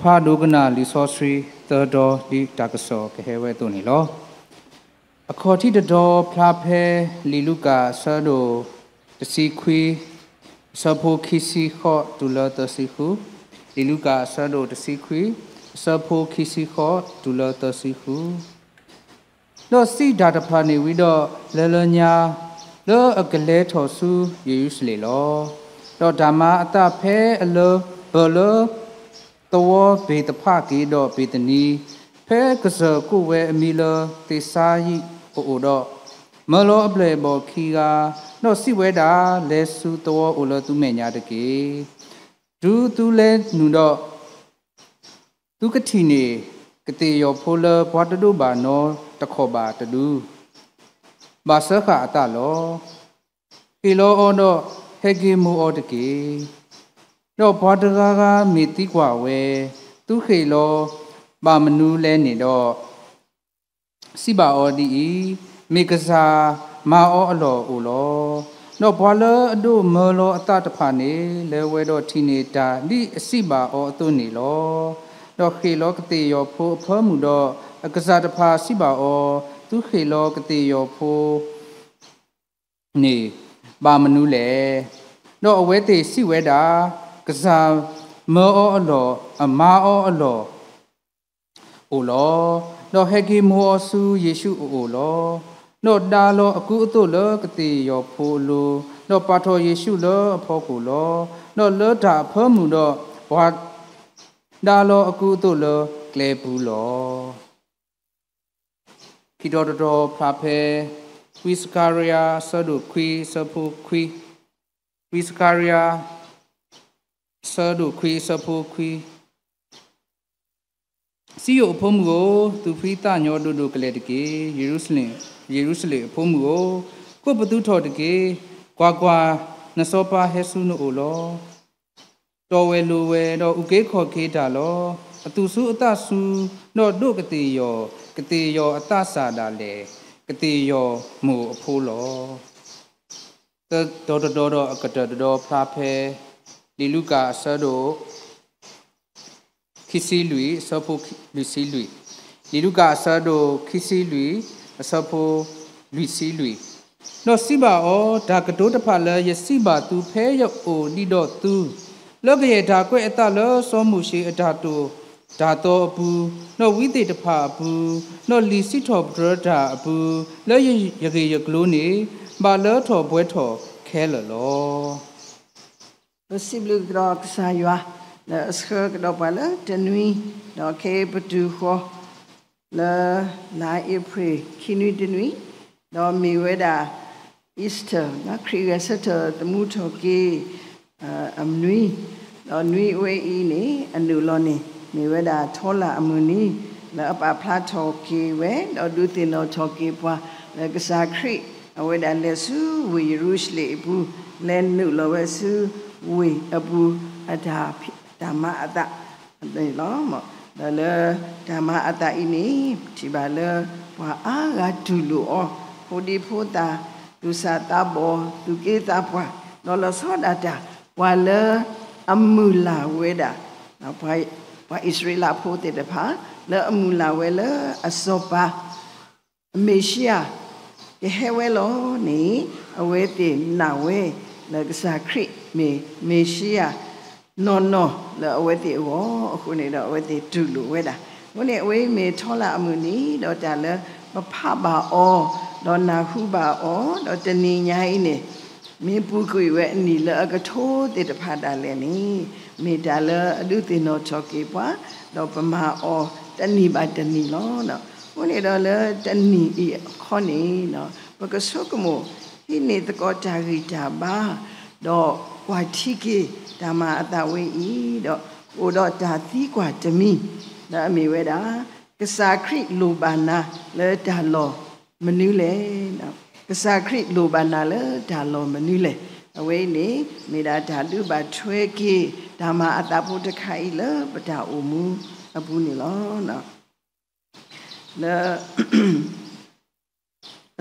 ဖးဒိကနၣ်လံာ်စီဆှံသၢဒီ ဒ်တၢ်ကစီၣ်ကဟဲဝဲအသိးန့ၣ်လီၤ. အခီၣ်ထံးတဒီဖျါဖဲ လံာ်လူၤကၣ်အဆၢဒိၣ်တဆံခွံ, အဆၢဖိခံဆံဃိးတုၤလၢသၢဆံဃု, လံာ်လူၤကၣ်အဆၢဒိၣ်တဆံခွံ, အဆၢဖိခံဆံဃိးတုၤလၢသၢဆံဃု. ဒီးစံးတၢ်တဖၣ်န့ၣ်ဝံၤဒီး လၢလၢညါ လၢအကလဲၤထီၣ်ဆူယရူၤၡလ့ၣ်လီၤ. ဒီးတၢ်မၤအသးဖဲအလၢပၢၢ်လၢ သဝီဘ့းသဖးက့ၤဒီးဘ့းသနံ, ဖဲကစၢၢ်ကိးဝဲအမံၤလၢသ့းစါယံးအအိၣ်ဒီး, မၢလီၤအပျဲၢ်အဘီၣ်ခံဂၤ, ဒီးစံးဝဲဒၣ်, လဲၤဆူသဝီအိၣ်လၢသုမဲာ်ညါတက့ၢ်. တုၤသုလဲၤနုာ်ဒီး သုကထံၣ်န့ၢ်ကသ့ၣ်ယီၤဖိလၢ ပှၤတဒိးဘၣ်နီတခီၣ်ဘၣ်တဒု, ဘၣ်စၢဃာ်အသးလီၤ. ဃ့ၣ်လီၤအီၤဒီးဟဲက့ၤမိၢ်အီၤတက့ၢ်. ဒီးပှၤတဂၤဂၤမ့ၢ်သံကွၢ်ဝဲ, သုဃ့ၣ်လီၤဘၣ်မနုၤလဲၣ်န့ၣ်ဒီး, စံးဘၣ်အီၤဒ်အံၤ, မ့ၢ်ကစၢ်မၤအီၤအလီၢ်အိၣ်လီၤ. ဒီးပှၤလၢအဒိးမၢလီၤအသးတဖၣ်န့ၣ် လဲၤဝဲဒီးထံၣ်န့ၢ်တၢ်ဒ်အစံးဘၣ်အီၤအသိးန့ၣ်လီၤ. ဒီးဃ့ၣ်လီၤကသ့ၣ်ယီၤဖိအဖၢမုၢ်ဒီး, အကစၢ်တဖၣ်စံးဘၣ်အီၤ, သုဃ့ၣ်လီၤကသ့ၣ်ယီၤဖိ န့ၣ် ဘၣ်မနုၤလဲၣ်. ဒီးအဝဲသ့ၣ်စံးဝဲဒၣ်, ကစၢ်မၢအီၤအလီၢ်, အမၤအီၤအလီၢ်အိၣ်လီၤ. ဒီးဟဲက့ၤမိၢ်အီၤဆူယ့ၣ်ၡူးအအိၣ်လီၤ. ဒီးဒါလီၤအကူအသိးလၢကသ့ၣ်ယီၤဖိအလိၤ, ဒီးပာ်ထီၣ်ယ့ၣ်ၡူးလၢအဖီခိၣ်လီၤ. ဒီးလၢတၢ်အဖၢမုၢ်ဒီး, ပှၤဒါလီၤအကူအသိးလၢကျဲပူၤလီၤ. ခံတီၤတတီၤဖျါဖဲ ဝံစကၤရယၤ အဆၢဒိၣ်ခွံ အဆၢဖိခွံ, ဝံစကၤရယၤ အဆၢဒိၣ်ခွံ အဆၢဖိခွံ, စံယိၣ်အဖိမုၣ်ဧၢ, သူၣ်ဖှံသးညီဒိၣ်ဒိၣ်ကလဲာ်တက့ၢ်. ယရူၤၡလ့ၣ်အဖိမုၣ်ဧၢ, ကိးပသူထီၣ်တက့ၢ်. ကွၢ်ကွၢ်, နစီၤပၤဟဲဆူနအိၣ်လီၤ. တီၢ်ဝဲလိၤဝဲ, ဒီးအုၣ်က့ၤခီၣ်က့ၤတၢ်လီၤ. အသူၣ်ဆူးအသးဆူ, ဒီးဒိးကသ့ၣ်ယီၤ, ကသ့ၣ်ယီၤအသးစၢ်ဒၣ်လဲာ်, ကသ့ၣ်ယီၤမိၢ်အဖိလီၤ. သၢတီၤတတီၤဒီးအကတၢၢ်တတီၤဖျါဖဲ လံာ်လူၤကၣ်အဆၢဒိၣ် ခံဆံလွံၢ် အဆၢဖိလွံၢ်ဆံလွံၢ်, လံာ်လူၤကၣ်အဆၢဒိၣ်ခံဆံလွံၢ် အဆၢဖိလွံၢ်ဆံလွံၢ်, ဒီးစံးဘၣ်အီၤ, တၢ်ကတိၤတဖၣ်လၢယစံးဘၣ်သုဖဲယအိၣ်ဒံးဒီးသု, လၢကယဲၢ်တၢ်ကွဲးအသးလၢစီၤမိၤၡ့အတၢ်သိၣ်တၢ်သီအပူၤ, ဒီးဝံသ့ၣ်တဖၣ်အပူၤ, ဒီးလံာ်စံးထီၣ်ပတြၢၤတၢ်အပူၤ, လၢယဂ့ၢ်ယကျိၤန့ၣ် ဘၣ်လၢထီၣ်ပှဲၤထီၣ်ခဲလၢာ်လီၤ. ပစံးဘျုးကဒီးကစၢ်ယွၤ လၢအဆှၢကဒီးပှၤလၢတနွံ, ဒီးခဲအံၤပတုၤဃီၤ လၢလါအ့ဖြ့ၣ်ခံနွံတနွံ, ဒီးမ့ၢ်ဝဲဒၣ် Easter ခရံာ်ဂဲၤဆၢထၢၣ်သမူထီၣ်က့ၤ အနွံ, ဒီးနွံအဝဲအံၤန့ၣ် အနုာ်လီၤန့ၣ် မ့ၢ်ဝဲဒၣ်ထီလၢ်အမုၢ်နံၤ လၢအပာ်ဖျါထီၣ်က့ၤဝဲ ဒီးဒုးသ့ၣ်နီၣ်ထီၣ်က့ၤပှၤ လၢကစၢ်ခရံာ် အဝဲဒၣ်လဲၤဆူဝ့ၢ်ယရူၤၡလ့ၣ်အပူၤ, လဲၤနုာ်လီၤဝဲဆူဝ့ၢ်အပူၤ အတၢ်မၤအသး န့ၣ်လီၤ. ဒီးလၢတၢ်မၤအသးအံၤန့ၣ် ပထံၣ်ဘၣ်လၢ ပှၤအါဂၤတူၢ်လိာ်အီၤ, ဖိဒံဖိသၣ်, သူၣ်စၢ်သးဘီၣ်, သူၣ်က့သးပှၢ်, ဒီးလီၤဆီဒၣ်တၢ် ပှၤလၢအမုၢ်လၢ်ဝဲဒၣ် ပှၤအံၣ်စရ့လးဖိသ့ၣ်တဖၣ် လၢအမုၢ်လၢ်ဝဲလၢအစီၤပၤ မ့ၤၡံယၤ ကဟဲဝဲလီၤန့ၣ် အဝဲသ့ၣ်နာ်ဝဲ လၢကစၢ်ခရံာ်မ့ၢ်မ့ၤၡံယၤ နီၢ်နီၢ်လၢအဝဲသ့ၣ်အဂီၢ် အဃိန့ၣ်ဒီး အဝဲသ့ၣ်တူၢ်လိာ်ဝဲဒၣ်. အဃိန့ၣ် အဝဲအံၤမ့ၢ်ထီလၢ်အမုၢ်နံၤ ဒီးတၢ်လၢပဖးဘၣ်အီၤ ဒီးနၢ်ဟူဘၣ်အီၤ ဒီးတနံၤညါအံၤန့ၣ် မ့ၢ်ပူၤကွံာ်ဝဲအနံၣ်လၢအကထိသ့ၣ်တဖၣ်ဒၣ်လဲာ်န့ၣ် မ့ၢ်တၢ်လၢအဒုးသ့ၣ်နီၣ်ထီၣ်က့ၤပှၤ ဒီးပမၤအီၤတနံၤဘၣ်တနံၤလီၤ. အဃိန့ၣ်ဒီးလၢတနံၤအံၤအခီန့ၣ် ပကဆိကမိၣ် ဟံးန့ၢ်သကိးတၢ်ဂံၢ်တၢ်ဘါ ဒီးကွၢ်ထံက့ၤတၢ်မၤအသးဝဲအံၤ ဒီးအိၣ်ဒီးတၢ်သံကွၢ်တမံၤ ဒီးအမ့ၢ်ဝဲဒၣ် ကစၢ်ခရံာ်လိၣ်ဘၣ်နၤလၢတၢ်လီၢ်မနုၤလဲၣ်. ကစၢ်ခရံာ်လိၣ်ဘၣ်နၤလၢတၢ်လီၢ်မနုၤလဲၣ်. အဝဲအံၤန့ၣ် မ့ၢ်ဒၣ်တၢ်ဒုးဘၣ်ထွဲက့ၤ တၢ်မၤအသးဖိတခါအံၤလၢပတၢ်အိၣ်မူအပူၤန့ၣ်လီၤ. လၢ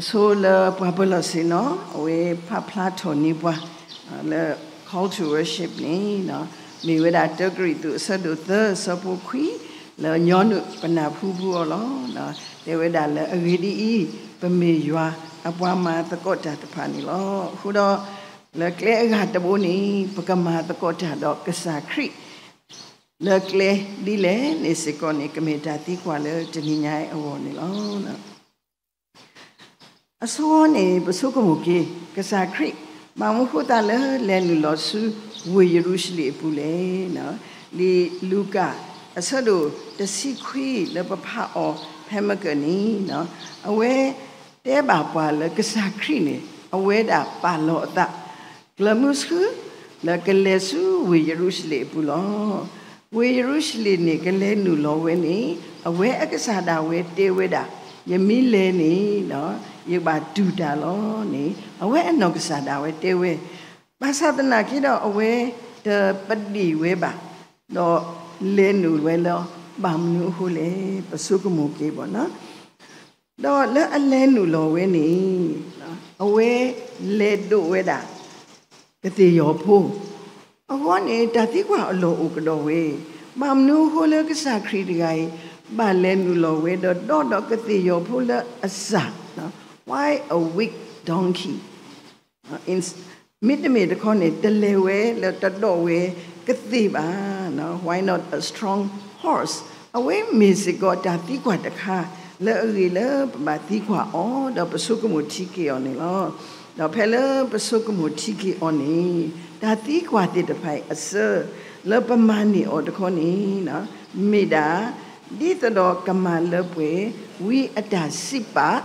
အဆိလၢပှၤပၢၤလီၢ်ဆ့ၣ်နီၤ အဝဲပာ်ဖျါထီၣ်န့ၢ်ပှၤ လၢ call to worship န့ၣ် မ့ၢ်ဝဲဒၣ်တၢကရံၣ်သူးအဆၢဒိၣ်သၢအဆၢဖိခွံ လၢညီနုၢ်ပနၢ်ဟူဖုအီၤလီၤ. တဲဝဲဒၣ်လၢအဂ့ၢ်ဒ်အံၤ, ပမ့ၢ်ယွၤအပှၤမၤသကိးတၢ်တဖၣ်န့ၣ်လီၤ. အဃိဒီး လၢကျဲအဂၤတဘိန့ၣ် ပကမၤသကိးတၢ်ဒီးကစၢ်ခရံာ် လၢကျဲဒ်လဲၣ်န့ၣ်စ့ၢ်ကီးန့ၣ် ကမ့ၢ်တၢ်သံကွၢ်လၢတနံၤညါအံၤအဂီၢ်န့ၣ်လီၤ. အဆိန့ၣ် ပဆိကမိၣ်က့ၤ ကစၢ်ခရံာ် ဘၣ်မနုၤဃိသတးလၢလဲၤနုာ်လီၤဆူဝ့ၢ်ယရူၤၡလ့ၣ်အပူၤလဲၣ်. လံာ်လူၤကၣ် အဆၢဒိၣ်တဆံခွံလၢပဖးအီၤဖဲမ့ၢ်ကၢၢ်န့ၣ် အဝဲတဲဘၣ်ပှၤလၢကစၢ်ခရံာ်န့ၣ် အဝဲဒၣ်ပာ်လီၤအသး ကျၢၤမုဆှု လၢကလဲၤဆူဝ့ၢ်ယရူၤၡလ့ၣ်အပူၤလီၤ. ဝ့ၢ်ယရူၤၡလ့ၣ်န့ၣ် ကလဲၤနုာ်လီၤဝဲန့ၣ် အဝဲအကစၢ်ဒၣ်ဝဲတဲဝဲဒၣ်, ယမ့ၢ်လဲၤန့ၣ် ယဘၣ်တူၢ်တၢ်လီၤန့ၣ် အဝဲအနီၢ်ကစၢ်ဒၣ်ဝဲတဲဝဲ, ဘၣ်ဆၣ်သနာ်က့ဒီး အဝဲတပဒံၣ်ဝဲဘၣ်, ဒီးလဲၤနုာ်ဝဲလၢ ဘၣ်မနုၤအဃိလဲၣ် ပဆိကမိၣ်က့ၤဘၣ်နီၤ. ဒီးလၢအလဲၤနုာ်လီၤဝဲန့ၣ် အဝဲလဲၤဒိးဝဲဒၣ် ကသ့ၣ်ယီၤဖိ, အဃိန့ၣ် တၢ်သံကွၢ်အလီၢ်အိၣ်ကဒီးဝဲ, ဘၣ်မနုၤအဃိလၢကစၢ်ခရံာ်တဂၤအံၤ ဘၣ်လဲၤနုာ်လီၤဝဲဒီးဒီးဒီးကသ့ၣ်ယီၤဖိလၢအစၢ်, why a weak donkey? မ့တမ့ၢ်တခီန့ၣ် တလဲၤဝဲလၢတဒိးဝဲကသ့ၣ်ဘၣ်, why not a strong horse? အဝဲမ့ၢ်စ့ၢ်ကီးတၢ်သံကွၢ်တခါ လၢအဂ့ၢ်လၢပဘၣ်သံကွၢ်အီၤ ဒီးပဆိကမိၣ်ထံက့ၤအီၤန့ၣ်လီၤ. ဒီးဖဲလၢပဆိကမိၣ်ထံက့ၤအီၤန့ၣ် တၢ်သံကွၢ်သ့ၣ်တဖၣ်အံၤအဆၢ လၢပမၤန့ၢ်အီၤတခီန့ၣ် မ့ၢ်ဒၣ် ဒ်သိးဒီးကမၤလၢပှဲၤ ဝံအတၢ်စံးပာ်,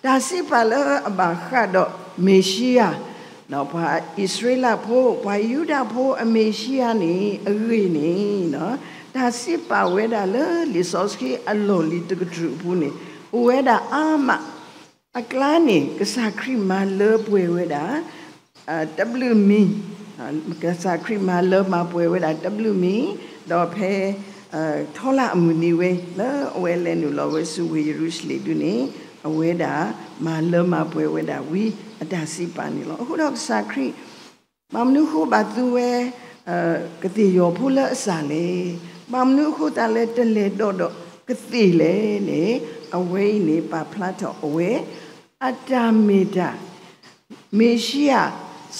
တၢ်စံးပာ်လၢအဘၣ်ဃးဒီးမ့ၤၡံယၤ, ပှၤအံၣ်စရ့လးဖိ ပှၤယူဒၤဖိအမ့ၤၡံယၤန့ၣ် အဂ့ၢ်န့ၣ် တၢ်စံးပာ်ဝဲဒၣ်လၢလံာ်စီဆှံအလီၢ်လံၤတကတြူၢ်အပူၤန့ၣ် အိၣ်ဝဲဒၣ်အါမး, အကျါန့ၣ် ကစၢ်ခရံာ်မၤလၢပှဲၤဝဲဒၣ် တဘျုးမံၤ, ကစၢ်ခရံာ်မၤလၢမၤပှဲၤဝဲဒၣ်တဘျုးမံၤ, ဒီးဖဲ ထီလၢအမုၢ်နံၤဝဲ လၢအဝဲလဲၤနုာ်လီၤဝဲဆူဝ့ၢ်ယရူၤၡလ့ၣ်ဒုန့ၣ် အဝဲဒၣ်မၤလၢမၤပှဲၤဝဲဒၣ်ဝံအတၢ်စံးပာ်န့ၣ်လီၤ. အဃိဒီးကစၢ်ခရံာ် ဘၣ်မနုၤဃိဘၣ်သူဝဲ ကသ့ၣ်ယီၤဖိလၢအစၢ်လဲၣ်, ဘၣ်မနုၤအဃိသတးလၢတလဲၤဒီးဒီးကသ့ၣ်လဲၣ်န့ၣ် အဝဲအံၤန့ၣ် ပာ်ဖျါထီၣ်အဝဲ အတၢ်မ့ၢ်တၢ် မ့ၤၡံယၤ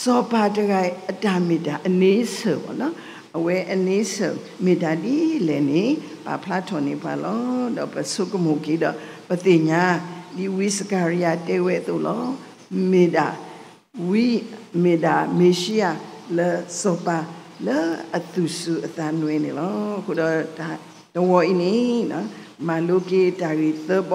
စီၤပၤတဂၤအံၤ အတၢ်မ့ၢ်တၢ်အန့ဆၢၣ်ဘၣ်နီၤ, အဝဲအန့ဆၢၣ်မ့ၢ်တၢ်ဒ်လဲၣ်န့ၣ် ပာ်ဖျါထီၣ်န့ၢ်ပှၤလီၤ. ဒီးပဆိကမိၣ်က့ၤဒီး ပသ့ၣ်ညါ ဒ်ဝံစကၤရယၤတဲဝဲအသိးလီၤ. မ့ၢ်ဒၣ် ဝံ မ့ၢ်ဒၣ်မ့ၤၡံယၤလၢစီၤပၤ လၢအသူၣ်စူၤအသးနွဲၣ်န့ၣ်လီၤ. အဃိဒီး တဝီအံၤန့ၣ် မၤလိက့ၤတၢ်ဂ့ၢ်သၢဘီ လၢပ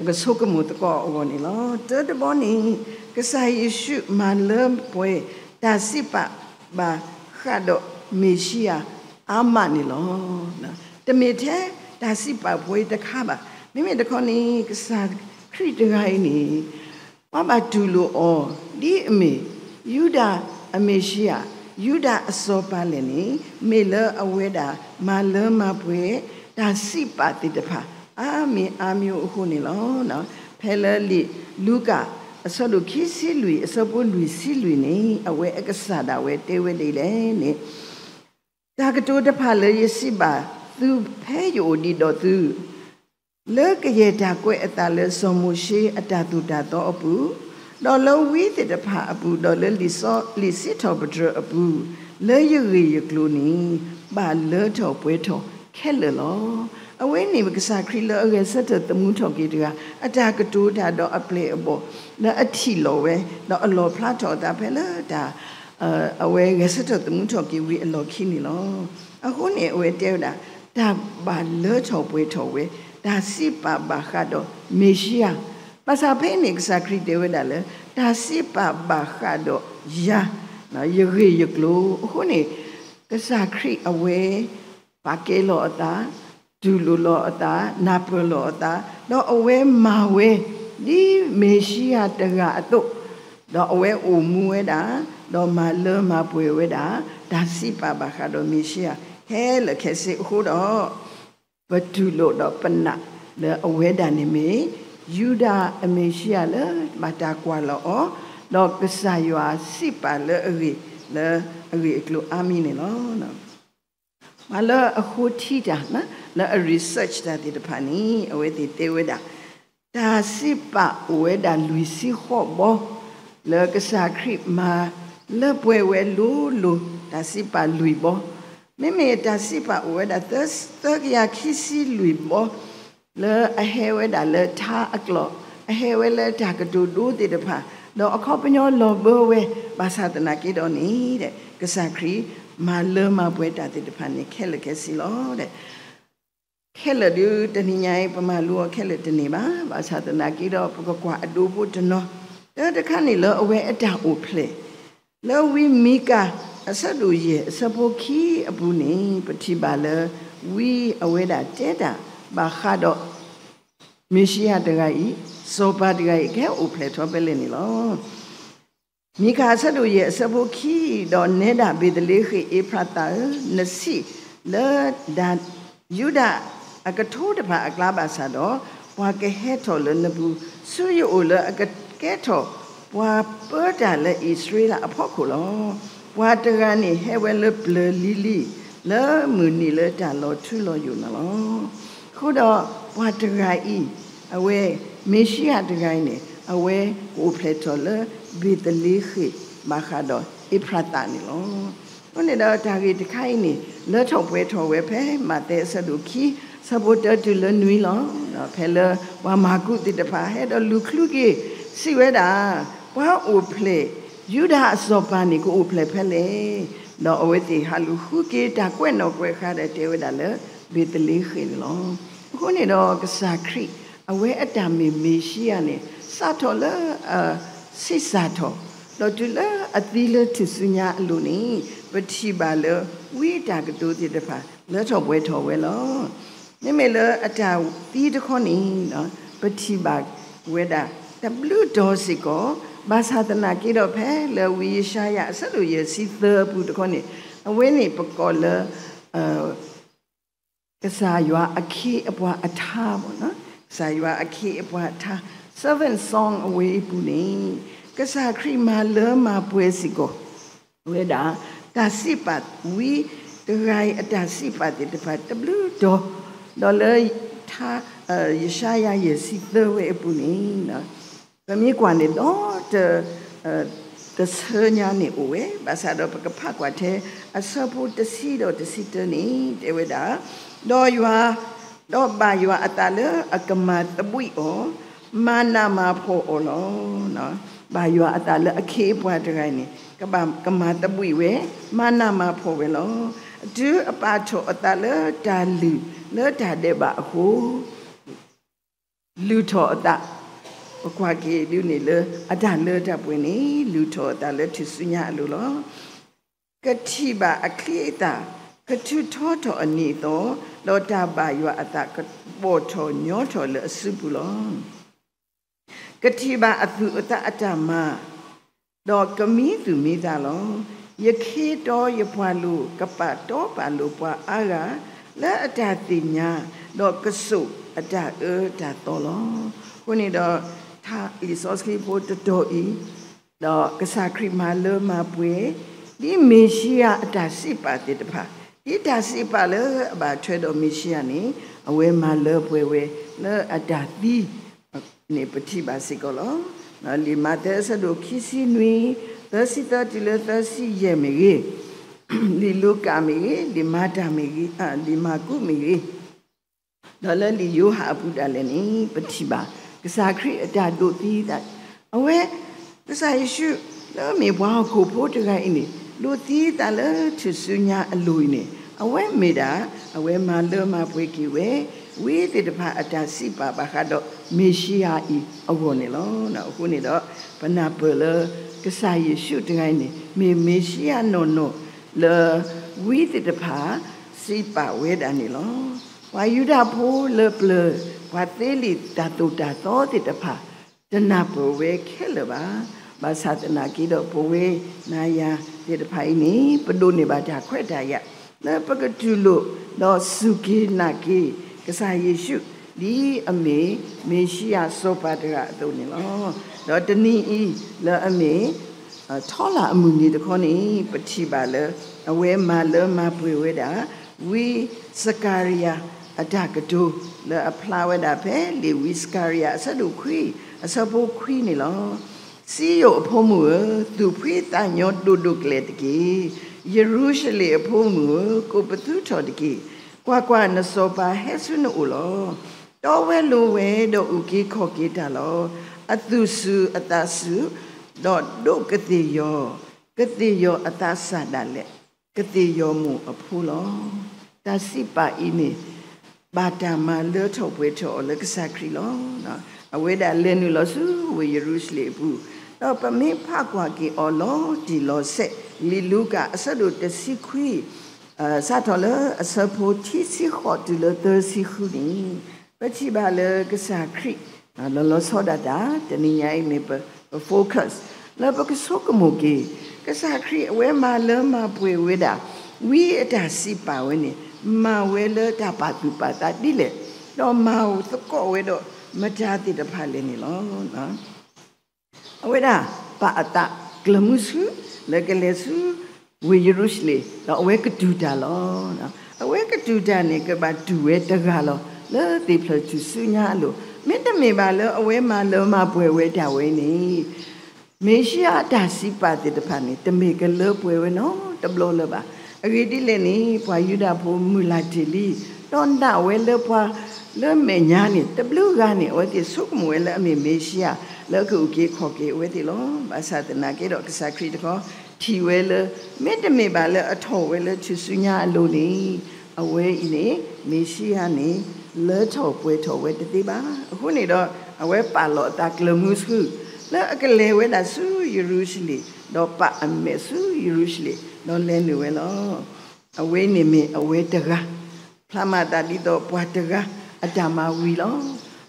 ကဆိကမိၣ်သကိးအဂီၢ်န့ၣ်လီၤ. တၢတဘီန့ၣ် ကစၢ်ယ့ၣ်ၡူးမၤလၢပှဲၤ တၢ်စံးပာ်ဘၣ်ဃးဒီးမ့ၤၡံယၤအါမးန့ၣ်လီၤ. တမ့ၢ်ထဲတၢ်စံးပာ်ပှဲၤတခါဘၣ်. မ့မ့ၢ်တခီန့ၣ် ကစၢ်ခရံာ်တဂၤအံၤန့ၣ် ပှၤဘၣ်တူၢ်လိာ်အီၤ ဒ်အမ့ၢ် ယူဒၤအမ့ၤၡံယၤ, ယူဒၤအစီၤပၤလဲၣ်န့ၣ် မ့ၢ်လၢအဝဲဒၣ်မၤလၢမၤပှဲၤ တၢ်စံးပာ်သ့ၣ်တဖၣ် အါမံၤအါမံၤအဃိန့ၣ်လီၤ. ဖဲလၢလံာ်လူၤကၣ် အဆၢဒိၣ်ခံဆံလွံၢ် အဆၢဖိလွံၢ်ဆံလွံၢ်န့ၣ် အဝဲအကစၢ်ဒၣ်ဝဲတဲဝဲဒ်လဲၣ်န့ၣ် တၢ်ကတိၤတဖၣ်လၢယစံးဘၣ်သုဖဲယအိၣ်ဒံးဒီးသု လၢကယဲၢ်တၢ်ကွဲးအသးလၢစီၤမိၤၡ့အတၢ်သိၣ်တၢ်သီအပူၤ, ဒီးလၢဝံသ့ၣ်တဖၣ်အပူၤ, ဒီးလၢလံာ်စံးထီၣ်ပတြၢၤအပူၤ, လၢယဂ့ၢ်ယကျိၤန့ၣ် ဘၣ်လၢထီၣ်ပှဲၤထီၣ်ခဲလၢာ်လီၤ. အဝဲန့ၣ်ကစၢ်ခရံာ်လၢအဂဲၤဆၢထၢၣ်သမူထီၣ်က့ၤတဂၤ အတၢ်ကတိၤတၢ်ဒီးအပျဲၢ်အဘီၣ် လၢအထံၣ်လီၤဝဲ ဒီးအလီၣ်ဖျါထီၣ်အသးဖဲလၢတၢ် အဝဲဂဲၤဆၢထၢၣ်သမူထီၣ်က့ၤဝံၤအလီၢ်ခံန့ၣ်လီၤ. အဃိန့ၣ် အဝဲတဲဝဲဒၣ် တၢ်ဘၣ်လၢထီၣ်ပှဲၤထီၣ်ဝဲ တၢ်စံးပာ်ဘၣ်ဃးဒီးမ့ၤၡံယၤ, ဘၣ်ဆၣ်ဖဲန့ၣ် ကစၢ်ခရံာ်တဲဝဲဒၣ်လၢ တၢ်စံးပာ်ဘၣ်ဃးဒီးယၤ, ယဂ့ၢ်ယကျိၤ, အဃိန့ၣ် ကစၢ်ခရံာ်အဝဲ ပာ်ကဲလီၤအသး, တူၢ်လိာ်လီၤအသး, နၢ်ပၢၢ်လီၤအသး, ဒီးအဝဲမၤဝဲ ဒ်မ့ၤၡံယၤတဂၤအသိး, ဒီးအဝဲအိၣ်မူဝဲဒၣ်, ဒီးမၤလၢမၤပှဲၤဝဲဒၣ် တၢ်စံးပာ်ဘၣ်ဃးဒီးမ့ၤၡံယၤ ခဲလၢာ်ခဲဆ့အဃိဒီး ပတူၢ်လိာ်ဒီးပနာ်လၢအဝဲဒၣ်န့ၣ်မ့ၢ် ယူဒၤအမ့ၤၡံယၤလၢဘၣ်တၢ်ကွၢ်လီၤအီၤ, ဒီးကစၢ်ယွၤစံးပာ်လၢအဂ့ၢ် လၢအဂ့ၢ်အကျိၤအါမံၤန့ၣ်လီၤ. ပှၤလၢအဃိထံတၢ် လၢအ research တၢ်သ့ၣ်တဖၣ်န့ၣ် အဝဲသ့ၣ်တဲဝဲဒၣ် တၢ်စံးပာ်အိၣ်ဝဲဒၣ်လွံၢ်ဆံဃိးဘီ လၢကစၢ်ခရံာ်မၤလၢပှဲၤဝဲလိၤလိၤ တၢ်စံးပာ်လွံၢ်ဘီ, မ့မ့ၢ်တၢ်စံးပာ်အိၣ်ဝဲဒၣ်သၢ သၢကယၤခံဆံလွံၢ်ဘီ လၢအဟဲဝဲဒၣ်လၢထါအကျိာ်, အဟဲဝဲလၢတၢ်ကတိၤဒိသ့ၣ်တဖၣ်, ဒီးအခီပညီလီၤဘၢဝဲ, ဘၣ်ဆၣ်သနာ်က့ဒီးန့ၣ် ကစၢ်ခရံာ်မၤလၢမၤပှဲၤတၢ်သ့ၣ်တဖၣ်န့ၣ် ခဲလၢာ်ခဲဆ့လီၤ. ခဲလၢာ်ဒုးတနံၤညါအံၤ ပမၤလိအီၤခဲလၢာ်တန့ၢ်ဘၣ်. ဘၣ်ဆၣ်သနာ်က့ဒီး ပကကွၢ်အဒိဖိတနီၤ, တၢ်တခါန့ၣ်လၢအဝဲအတၢ်အိၣ်ဖျဲၣ် လၢဝံမံကၤ အဆၢဒိၣ်ယဲၢ် အဆၢဖိခံအပူၤန့ၣ် ပထံၣ်ဘၣ်လၢ ဝံအဝဲဒၣ်တဲတၢ် ဘၣ်ဃးဒီး မ့ၣ်ၡံအၤတဂၤအံၤ, စီၤပၤတဂၤအံၤ ကဟဲအိၣ်ဖျဲၣ်ထီၣ်ဖဲလဲၣ်န့ၣ်လီၤ. မံကၤအဆၢဒိၣ်ယဲၢ် အဆၢဖိခံ, ဒီးနဲဒၣ်ဘ့ၤသလ့ဃ့ၣ်အ့ဖရးသးဧၢ, နဆံးလၢဒၣ် ယူဒၤအကထိတဖၣ်အကျါဘၣ်ဆၣ်ဒီး, ပှၤကဟဲထီၣ်လၢနပူၤ, ဆူယအိၣ်လၢအကကဲထီၣ် ပှၤပၢတၢ်လၢအံၣ်စရ့လးအဖီခိၣ်လီၤ. ပှၤတဂၤန့ၣ်ဟဲဝဲလၢပျၢၤလံၤလံၤ, လၢမုၢ်နံၤလၢတၢ်လီၤထူလီၤယိာ်န့ၣ်လီၤ. အဃိဒီးပှၤတဂၤအံၤ, အဝဲမ့ၣ်ၡံအၤတဂၤအံၤန့ၣ် အဝဲကအိၣ်ဖျဲၣ်ထီၣ်လၢဘ့ၤသလ့ဃ့ၣ် ဘၣ်ဃးဒီးအ့ဖရးသးန့ၣ်လီၤ. အဃိန့ၣ်ဒီးတၢ်ဂ့ၢ်တခါအံၤန့ၣ် လၢထီၣ်ပှဲၤထီၣ်ဝဲဖဲမးသဲအဆၢဒိၣ်ခံ ဆၢဖိတၢတုၤလၢနွံလီၤ. ဖဲလၢပှၤမၢ်ကူးသ့ၣ်တဖၣ် ဟဲဒီးလူၤချုးက့ၤ စံးဝဲဒၣ်, ပှၤအိၣ်ဖျဲၣ် ယူဒၤအစီၤပၤန့ၣ် ကအိၣ်ဖျဲၣ်ဖဲလဲၣ်. ဒီးအဝဲသ့ၣ်ဟးလူၤဃုက့ၤတၢ်ကွဲးနီၣ်ကွဲးဃါဒီးတဲဝဲဒၣ်လၢ ဘ့ၤသလ့ဃ့ၣ်န့ၣ်လီၤ. အဃိန့ၣ်ဒီးကစၢ်ခရံာ် အဝဲအတၢ်မ့ၢ်မ့ၣ်ၡံအၤန့ၣ် စးထီၣ်လၢအဆံးစၢ်ထီၣ်, ဒီးတုၤလၢအသံလၢထူၣ်စုညါအလိၤန့ၣ် ပထံၣ်ဘၣ်လၢဝံအတၢ်ကတိၤသ့ၣ်တဖၣ် လၢထီၣ်ပှဲၤထီၣ်ဝဲလီၤ. မ့မ့ၢ်လၢအတၢ်သံတခီန့ၣ် ပထံၣ်ဘၣ်ဝဲဒၣ်တဘျုးတီၤစ့ၢ်ကီး, ဘၣ်ဆၣ်သနာ်က့ဒီးဖဲလၢဝံယၡါယၤအဆၢဒိၣ်ယဲၢ်ဆံသၢအပူၤတခီန့ၣ် အဝဲန့ၣ်ပကိးလၢ ကစၢ်ယွၤအခ့အပှၤအထါ, ကစၢ်ယွၤအခ့အပှၤအထါ servant song အဝဲအံၤအပူၤန့ၣ် ကစၢ်ခရံာ်မၤလၢမၤပှဲၤစ့ၢ်ကီး ဝဲဒၣ် တၢ်စံးပာ်ဝံတဂၤအံၤအတၢ်စံးပာ်သ့ၣ်တဖၣ်တဘျုးတီၤ, ဒီးလၢ ယၡါယၤယဲၢ်ဆံသၢဝဲအပူၤန့ၣ် ပမ့ၢ်ကွၢ်န့ၣ်ဒီး တဆၢညါန့ၣ်အိၣ်ဝဲ, ဘၣ်ဆၣ်ဒီးပကဖးကွၢ်ထဲအဆၢဖိတဆံဒီးတဆံတၢန့ၣ် တဲဝဲဒၣ်, ဒီးယွၤ, ဒီးဘၣ်ယွၤအသးလၢအကမၤသဘှံးအီၤ, မၤနးမၤဖှီၣ်အီၤလီၤ. ဘၣ်ယွၤအသးလၢအခ့အပှၤတဂၤအံၤန့ၣ် ကမၤသဘှံးဝဲ, မၤနးမၤဖှီၣ်ဝဲလီၤ. တုၤအပာ်ထီၣ်အသးလၢတၢ်လုၢ်လၢတၢ်ဒဲးဘးအဃိ လုၢ်ထီၣ်အသး, ပကွၢ်က့ၤဒုးန့ၣ်လၢအတၢ်လၢတၢ်ပှဲၤန့ၣ် လုၢ်ထီၣ်အသးလၢထူၣ်စုညါအလိၤလီၤ. ကထံၣ်ဘၣ်အချံအသၣ်, ကထုးထီထီၣ်အနံၤအသီ, ဒီးတၢ်ဘၣ်ယွၤအသးကဘီၣ်ထီၣ်ညီထီၣ်လၢအစုပူၤလီၤ. ကထံၣ်ဘၣ်အသူၣ်အသးအတၢ်မၤ, ဒီးကမံသူၣ်မံသးလီၤ. ယခ့တီယပှၤလိၤ ကပာ်တီပာ်လိၤပှၤအါဂၤ လၢအတၢ်သ့ၣ်ညါ, ဒီးကစိာ်အတၢ်အၢတၢ်သီလီၤ. အဃိန့ၣ်ဒီး ထါလံာ်စီဆှံဖိတတီၤအံၤ, ဒီးကစၢ်ခရံာ်မၤလၢမၤပှဲၤ ဒ်မ့ၣ်ၡံအၤအတၢ်စံးပာ်သ့ၣ်တဖၣ်, ဒ်တၢ်စံးပာ်လၢအဘၣ်ထွဲဒီးမ့ၣ်ၡံအၤန့ၣ် အဝဲမၤလၢပှဲၤဝဲလၢအတၢ်သံ န့ၣ်ပထံၣ်ဘၣ်စ့ၢ်ကီးလီၤ. လံာ်မးသဲအဆၢဒိၣ်ခံဆံနွံ သၢဆံသၢတုၤလၢသၢဆံယဲၢ်မ့ၢ်ဂ့ၤ, လံာ်လူၤကၣ်မ့ၢ်ဂ့ၤ, လံာ်မၤတၢ်မ့ၢ်ဂ့ၤ, လံာ်မၢ်ကူးမ့ၢ်ဂ့ၤ, ဒီးလၢလံာ်ယိၤဟၣ်အပူၤဒၣ်လဲာ်န့ၣ် ပထံၣ်ဘၣ် ကစၢ်ခရံာ်အတၢ်ဒိးသံသး, အဝဲ ကစၢ်ယ့ၣ်ၡူးလၢမ့ၢ်ပှၤဟီၣ်ခိၣ်ဖိတဂၤအံၤန့ၣ် ဒိးသံသးလၢထူၣ်စုညါအလိၤအံၤန့ၣ် အဝဲမ့ၢ်ဒၣ် အဝဲမၤလၢမၤပှဲၤက့ၤဝဲ ဝံသ့ၣ်တဖၣ်အတၢ်စံးပာ်ဘၣ်ဃးဒီးမ့ၣ်ၡံအၤအံၤအဂီၢ်န့ၣ်လီၤ. အဃိန့ၣ်ဒီး ပနၢ်ပၢၢ်လၢ ကစၢ်ယ့ၣ်ၡူးတဂၤအံၤန့ၣ် မ့ၢ်မ့ၣ်ၡံအၤနီၢ်နီၢ်လၢ ဝံသ့ၣ်တဖၣ်စံးပာ်ဝဲဒၣ်န့ၣ်လီၤ. ပှၤယူဒၤဖိလၢပျၢၤ ပှၤသ့လံာ်တၢ်သိၣ်တၢ်သီသ့ၣ်တဖၣ် တနၢ်ပၢၢ်ဝဲခဲလၢာ်ဘၣ်. ဘၣ်ဆၣ်သနာ်က့ဒီး ပဝဲနၤယၤသ့ၣ်တဖၣ်အံၤန့ၣ် ပဒိးန့ၢ်ဘၣ်တၢ်ခွဲးတၢ်ယာ် လၢပကတူၢ်လိာ် ဒီးစူၢ်က့ၤနာ်က့ၤ ကစၢ်ယ့ၣ်ၡူး ဒ်အမ့ၢ်မ့ၣ်ၡံအၤစီၤပၤတဂၤအသိးန့ၣ်လီၤ. ဒီးတနံၤအံၤ လၢအမ့ၢ် ထီလၢ်အမုၢ်နံၤတခီန့ၣ် ပထံၣ်ဘၣ်လၢ အဝဲမၤလၢမၤပှဲၤဝဲဒၣ် ဝံစကၤရယၤအတၢ်ကတိၤ လၢအဖျါဝဲဒၣ်ဖဲလံာ်ဝံစကၤရယၤအဆၢဒိၣ်ခွံ အဆၢဖိခွံန့ၣ်လီၤ. စံယိၣ်အဖိမုၣ်ဧၢ, သူၣ်ဖှံသးညီဒိၣ်ဒိၣ်ကလဲာ်တက့ၢ်. ယရူၤၡလ့ၣ်အဖိမုၣ်ဧၢ, ကိးပသူထီၣ်တက့ၢ်. ကွၢ်ကွၢ်, နစီၤပၤဟဲဆူနအိၣ်လီၤ. တီဝဲလိၤဝဲဒီးအုၣ်က့ၤခီၣ်က့ၤတၢ်လီၤ. အသူၣ်စူၤအသးစူၤ, ဒီးဒိးကသ့ၣ်ယီၤ, ကသ့ၣ်ယီၤအသးစၢ်ဒၣ်လဲာ်, ကသ့ၣ်ယီၤမိၢ်အဖိလီၤ. တၢ်စံးပာ်အံၤန့ၣ် ဘၣ်တၢ်မၤလၢထီၣ်ပှဲၤထီၣ်အီၤလၢကစၢ်ခရံာ်လီၤ. အဝဲဒၣ်လဲၤနုာ်လီၤဆူဝ့ၢ်ယရူၤၡလ့ၣ်အပူၤ, ဒီးပမ့ၢ်ဖးကွၢ်က့ၤအီၤလီၤတံၢ်လီၤဆဲး လံာ်လူၤကၣ်အဆၢဒိၣ်တဆံခွံ စးထီၣ်လၢအဆၢဖိခံဆံဃိးတုၤလၢသၢဆံဃုန့ၣ်, ပထံၣ်ဘၣ်လၢကစၢ်ခရံာ် လီၤလီၤဆီဒၣ်တၢ် တနံၤညါအံၤမ့ၢ်ပ ပ focus လၢပကဆိကမိၣ်က့ၤ ကစၢ်ခရံာ်အဝဲမၤလၢမၤပှဲၤဝဲဒၣ် ဝံအတၢ်စံးပာ်ဝဲန့ၣ် မၤဝဲလၢတၢ်ပာ်သူၣ်ပာ်သးဒ်လဲၣ်, ဒီးမၤသကိးဝဲဒီးမတၤသ့ၣ်တဖၣ်လဲၣ်န့ၣ်လီၤ. အဝဲဒၣ်ပာ်အသးကျၢၤမုဆူ လၢကလဲၤဆူဝ့ၢ်ယရူၤၡလ့ၣ် ဒီးအဝဲကတူၢ်တၢ်လီၤ. အဝဲကတူၢ်တၢ်န့ၣ် ကဘၣ်တူၢ်ဝဲတဂၤလီၤ လၢသ့ၣ်ဖျၢၣ်ထူၣ်စုညါအလိၤ, မ့တမ့ၢ်ဘၣ်လၢအဝဲမၤလၢမၤပှဲၤဝဲဒၣ်ဝဲန့ၣ် မ့ၣ်ၡံအၤအတၢ်စံးပာ်သ့ၣ်တဖၣ်န့ၣ် တမ့ၢ်ကလၢပှဲၤဝဲနီတဘျီလၢၤဘၣ်. အဂ့ၢ်ဒ်လဲၣ်န့ၣ် ပှၤယူဒၤဖိမုၢ်လၢ်တ့ၢ်လံ, ဒီးနာ်ဝဲလၢပှၤလၢမဲာ်ညါန့ၣ် တဘျုးဂၤန့ၣ် အဝဲသ့ၣ်ဆိကမိၣ်ဝဲလၢအမ့ၢ်မ့ၣ်ၡံအၤ လၢကအုၣ်က့ၤခီၣ်က့ၤအဝဲသ့ၣ်လီၤ. ဘၣ်ဆၣ်သနာ်က့ဒီး ကစၢ်ခရံာ်တခီ ထံၣ်ဝဲလၢ မ့တမ့ၢ်ဘၣ်လၢအထီၣ်ဝဲလၢထူၣ်စုညါအလိၤန့ၣ် အဝဲအံၤန့ၣ် မ့ၣ်ၡံအၤန့ၣ် လၢထီၣ်ပှဲၤထီၣ်ဝဲတသ့ဘၣ်. အဃိန့ၣ်ဒီး အဝဲပာ်လီၤအသးကျၢၤမုဆူ လၢအကလဲၤဝဲဒၣ်ဆူယရူၤၡလ့ၣ်, ဒီးပာ်အမဲာ်ဆူယရူၤၡလ့ၣ်, ဒီးလဲၤနုာ်ဝဲလီၤ. အဝဲန့ၣ်မ့ၢ်အဝဲတဂၤ ဖျါမၤသးဒ်သိးပှၤတဂၤအတၢ်မၤဝံၤလီၤ.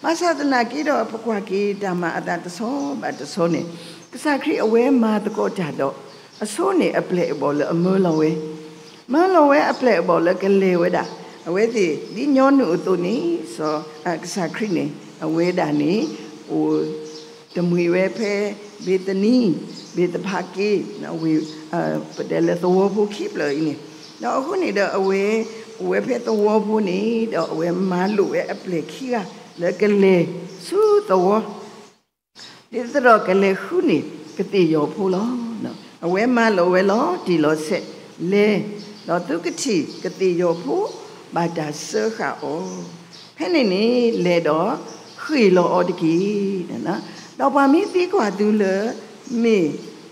ဘၣ်ဆၣ်သနာ်က့ဒီး ပကွၢ်က့ၤတၢ်မၤအသးတဆီဘၣ်တဆီန့ၣ် ကစၢ်ခရံာ်အဝဲမၤသကိးတၢ်ဒီး အဆိန့ၣ်အပျဲၢ်အဘီၣ်လၢအမၢလီၤဝဲ, မၢလီၤဝဲအပျဲၢ်အဘီၣ်လၢကလဲၤဝဲဒၣ် အဝဲသ့ၣ်ဒ်ညီနုၢ်အသိးန့ၣ် စီၤ ကစၢ်ခရံာ်န့ၣ် အဝဲဒၣ်န့ၣ် အိၣ်တမှံၤဝဲဖဲ ဘ့းသနံ ဘ့းသဖးက့ ဝ့ၢ် ပတဲလၢသဝီဖိခံဖျၢၣ်အံၤန့ၣ်, ဒီးအဃိန့ၣ်ဒီးအဝဲ အိၣ်ဝဲဖဲသဝီဖိန့ၣ် ဒီးအဝဲမၤလိာ်ဝဲအပျဲၢ်ခံဂၤ လၢကလဲၤဆူသဝီ ဒ်သိးဒီးကလဲၤဃုန့ၢ်ကသ့ၣ်ယီၤဖိလီၤ. အဝဲမၤလိာ်ဝဲလီၤတံၢ်လီၤဆဲး လဲၤ, ဒီးသုကထံၣ်ကသ့ၣ်ယီၤဖိ ဘၣ်တၢ်စၢဃာ်အီၤ, ဖဲန့ၣ်န့ၣ် လဲၤဒီးဃ့ၢ်လီၤအီၤတက့ၢ်. ဒီးပှၤမ့ၢ်သံကွၢ်သုလၢ မ့ၢ်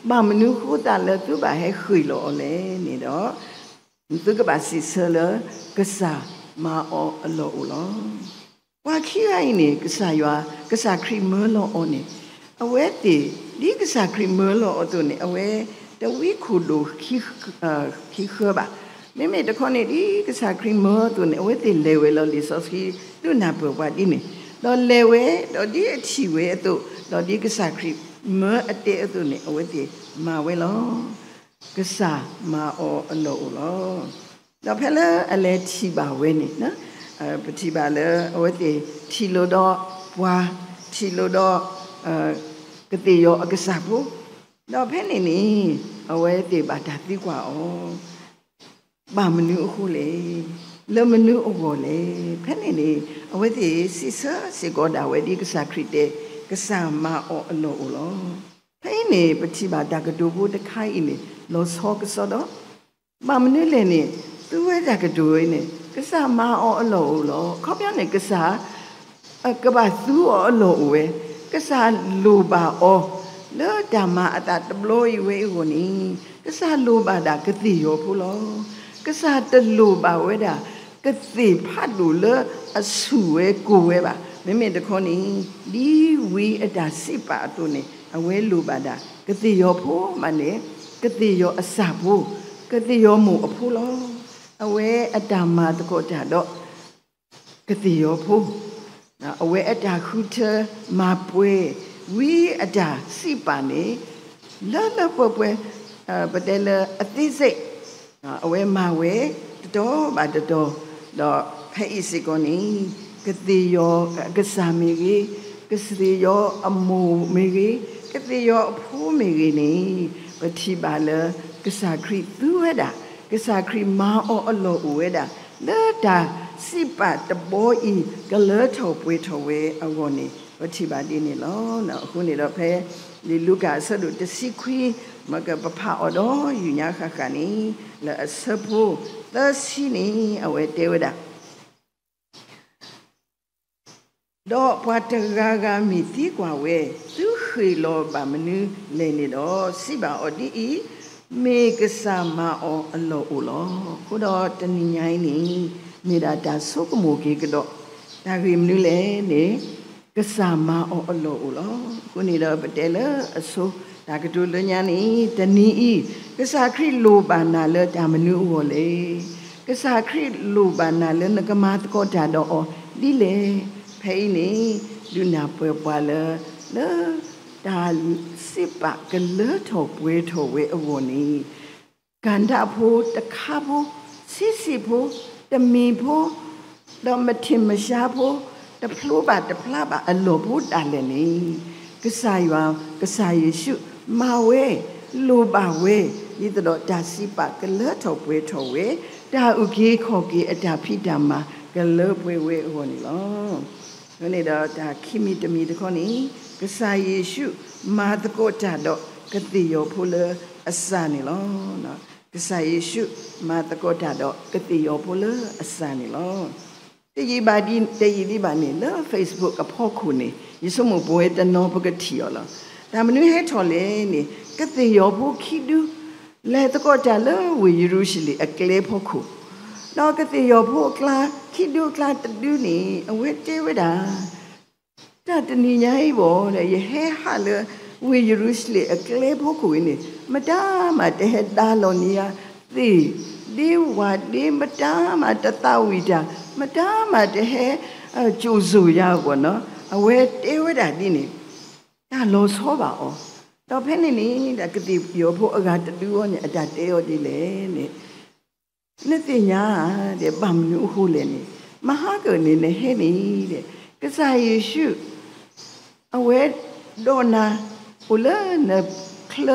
ဘၣ်မနုၤဃိသးလၢသုဘၣ်ဟဲဃ့ၢ်လီၤအီၤလဲၣ်န့ၣ်ဒီး သုကဘၣ်စံးဆၢလၢ ကစၢ်မၤအီၤအလီၢ်အိၣ်လီၤ. ပှၤခံဂၤအံၤန့ၣ် ကစၢ်ယွၤ ကစၢ်ခရံာ်မၢလီၤအီၤန့ၣ် အဝဲသ့ၣ် ဒ်ကစၢ်ခရံာ်မၢလီၤအီၤအသိးန့ၣ် အဝဲတဝံခိၣ်ဒိၣ်ခံဃၢဘၣ်. မ့မ့ၢ်တခီန့ၣ် ဒ်ကစၢ်ခရံာ်မၢအသိးန့ၣ် အဝဲသ့ၣ်လဲၤဝဲလီၤ. လံာ်စီဆှံဒုးနၢ်ပၢၢ်ပှၤဒ်န့ၣ်, ဒီးလဲၤဝဲ ဒီးဒ်အထံၣ်ဝဲအသိး, ဒီးဒ်ကစၢ်ခရံာ်မၢအတဲအသိးန့ၣ် အဝဲသ့ၣ်မၤဝဲလီၤ. ကစၢ်မၤအီၤအလီၢ်အိၣ်လီၤ. ဒီးဖဲလၢအလဲၤထံၣ်ဘၣ်ဝဲန့ၣ် ပထံၣ်ဘၣ်လၢ အဝဲသ့ၣ်ထံၣ်လိာ်ဒီးပှၤ, ထံၣ်လိာ်ဒီး ကသ့ၣ်ယီၤအကစၢ်ဖိ, ဒီးဖဲန့ၣ်န့ၣ် အဝဲသ့ၣ်ဘၣ်တၢ်သံကွၢ်အီၤ ဘၣ်မနုၤအဃိလဲၣ်, လၢမနုၤအဂီၢ်လဲၣ်. ဖဲန့ၣ်န့ၣ် အဝဲသ့ၣ်စံးဆၢစ့ၢ်ကီးဒၣ်ဝဲဒ်ကစၢ်ခရံာ်တဲ ကစၢ်မၤအီၤအလီၢ်အိၣ်လီၤ. ဖဲအံၤန့ၣ် ပထံၣ်ဘၣ်တၢ်ကတိၤဖိတခါအံၤန့ၣ် လီၤဆီကစီဒီး ဘၣ်မနုၤလဲၣ်န့ၣ် သုဝဲတၢ်ကတိၤအံၤန့ၣ် ကစၢ်မၤအီၤအလီၢ်အိၣ်လီၤ. အခီပညီန့ၣ် ကစၢ် ကဘၣ်သူအီၤအလီၢ်အိၣ်ဝဲ, ကစၢ်လိၣ်ဘၣ်အီၤ လၢတၢ်မၤအသးတဘျီအံၤဝဲအဂီၢ်န့ၣ် ကစၢ်လိၣ်ဘၣ်ဒၣ်ကသ့ၣ်ယီၤဖိလီၤ. ကစၢ်တလိၣ်ဘၣ်ဝဲဒၣ် ကသ့ၣ်ဖးဒိၣ်လၢအဆူၣ်ဝဲကိၢ်ဝဲဘၣ်. မ့မ့ၢ်တခီန့ၣ် ဒ်ဝံအတၢ်စံးပာ်အသိးန့ၣ် အဝဲလိၣ်ဘၣ်ဒၣ် ကသ့ၣ်ယီၤဖိမးန့ၣ် ကသ့ၣ်ယီၤအစၢ်ဖိ, ကသ့ၣ်ယီၤမိၢ်အဖိလီၤ. အဝဲအတၢ်မၤသကိးတၢ်ဒီး ကသ့ၣ်ယီၤဖိ, အဝဲအတၢ်ဃုထၢမၤပှဲၤ ဝံအတၢ်စံးပာ်န့ၣ် လၢလၢပှဲၤပှဲၤ ပတဲလၢအသေးစိတ် အဝဲမၤဝဲ တတီၤဘၣ်တတီၤ, ဒီးဖဲအံၤစ့ၢ်ကီးန့ၣ် ကသ့ၣ်ယီၤအကစၢ်မ့ၢ်ဂ့ၤ, ကသ့ၣ်ယီၤအမိၢ်မ့ၢ်ဂ့ၤ, ကသ့ၣ်ယီၤအဖိမ့ၢ်ဂ့ၤန့ၣ် ပထံၣ်ဘၣ်လၢ ကစၢ်ခရံာ်သူဝဲဒၣ်, ကစၢ်ခရံာ်မၤအီၤအလီၢ်အိၣ်ဝဲဒၣ်, လၢတၢ်စံးပာ်တဘီအံၤ ကလၢထီၣ်ပှဲၤထီၣ်ဝဲအဂီၢ်န့ၣ် ပထံၣ်ဘၣ်ဒ်န့ၣ်လီၤ. အဃိန့ၣ်ဒီးဖဲ လံာ်လူၤကၣ်အဆၢဒိၣ်တဆံခွံ မ့ၢ်ကပဖးအီၤဒီး ယူၢ်ညါဃၣ်ဃၣ်န့ၣ် လၢအဆၢဖိသၢဆံန့ၣ် အဝဲတဲဝဲဒၣ် ဒီးပှၤတဂၤဂၤမ့ၢ်သံကွၢ်ဝဲ, သုဃ့ၣ်လီၤဘၣ်မနုၤလဲၣ်န့ၣ်ဒီး, စံးဘၣ်အီၤဒ်အံၤ, မ့ၢ်ကစၢ်မၤအီၤအလီၢ်အိၣ်လီၤ. အဃိဒီးတနံၤညါအံၤန့ၣ် မ့ၢ်ဒၣ်တၢ်ဆိကမိၣ်က့ၤကဒီး, တၢ်ဂ့ၢ်မနုၤလဲၣ်န့ၣ် ကစၢ်မၤအီၤအလီၢ်အိၣ်လီၤ. အဃိန့ၣ်ဒီးပတဲလၢအဆိ တၢ်ကတိၤလၢညါန့ၣ် တနံၤအံၤ ကစၢ်ခရံာ်လိၣ်ဘၣ်နၤလၢတၢ်မနုၤအဂီၢ်လဲၣ်. ကစၢ်ခရံာ်လိၣ်ဘၣ်နၤလၢနကမၤသကိးတၢ်ဒီးအီၤဒ်လဲၣ်. ဖဲအံၤန့ၣ် ဒုးနၢ်ပၢၢ်ပှၤလၢ လၢတၢ်စံးပာ်ကလၢထီၣ်ပှဲၤထီၣ်ဝဲအဂီၢ်န့ၣ် ကၣ်ဒၣ်ဖိ, တခါဖိ, ဆံးဆံးဖိ, တမံၤဖိ, ဒီးမထံးမဆါဖိ, တဖျိဘၣ်တဖျါဘၣ်အလီၢ်ဖိဒၣ်လဲာ်န့ၣ် ကစၢ်ယွၤ, ကစၢ်ယ့ၣ်ၡူးမၤဝဲ, လိၣ်ဘၣ်ဝဲ, ဒ်သိးဒီးတၢ်စံးပာ်ကလၢထီၣ်ပှဲၤထီၣ်ဝဲ, တၢ်အုၣ်က့ၤခီၣ်က့ၤအတၢ်ဖံးတၢ်မၤကလၢပှဲၤဝဲအဂီၢ်န့ၣ်လီၤ. အဃိန့ၣ်ဒီးတၢ်ခံမံၤတမံၤတခီန့ၣ် ကစၢ်ယ့ၣ်ၡူးမၤသကိးတၢ်ဒီးကသ့ၣ်ယီၤဖိလၢအစၢ်န့ၣ်လီၤ. ကစၢ်ယ့ၣ်ၡူးမၤသကိးတၢ်ဒီးကသ့ၣ်ယီၤဖိလၢအစၢ်န့ၣ်လီၤ. တယံာ်ဘၣ်ဒ်, တယံာ်ဒံးဘၣ်န့ၣ် လၢ Facebook အဖီခိၣ်န့ၣ် ယဆိကမိၣ်ပဝဲတနီၤပကထံၣ်အီၤလီၤ. တၢ်မနုၤဟဲထီၣ်လဲၣ်န့ၣ် ကသ့ၣ်ယီၤဖိခံဒု လဲၤသကိးတၢ်လၢဝ့ၢ်ယရူၤၡလ့ၣ်အကျဲဖီခိၣ်, ဒီးကသ့ၣ်ယီၤဖိအကျါ ခံဒုအကျါတဒုန့ၣ် အဝဲတဲဝဲဒၣ် တၢ်တနံၤညါအံၤဘၣ်ဒီး ယဟဲဟးလၢဝ့ၢ်ယရူၤၡလ့ၣ်အကျဲဖီခိၣ်အံၤန့ၣ် မတၤမၤတဟဲဒါလီၤန့ၢ်ယၤသ့ၣ်ဒ့ဝၣ်ဒ့, မတၤမၤတသးဝံၣ်တၢ်, မတၤမၤတဟဲ ကၠိၣ်စိၤယၤအဂီၢ်နီၤ. အဝဲတဲဝဲဒၣ်ဒ်န့ၣ် တၢ်လီၤဆီဘၣ်အီၤ, ဒီးဖဲန့ၣ်န့ၣ် ကသ့ၣ်ယီၤဖိအဂၤတဒုအံၤန့ၣ် အတၢ်တဲအီၤဒ်လဲၣ်န့ၣ် နသ့ၣ်ညါဧါဒီး ဘၣ်မနုၤအဃိလဲၣ်န့ၣ်, မဟါကၢၣ်န့ၣ်နဟဲန့ၣ်ဒီး ကစၢ်ယ့ၣ်ၡူး အဝဲဒိးနၤအိၣ်လၢနချၢ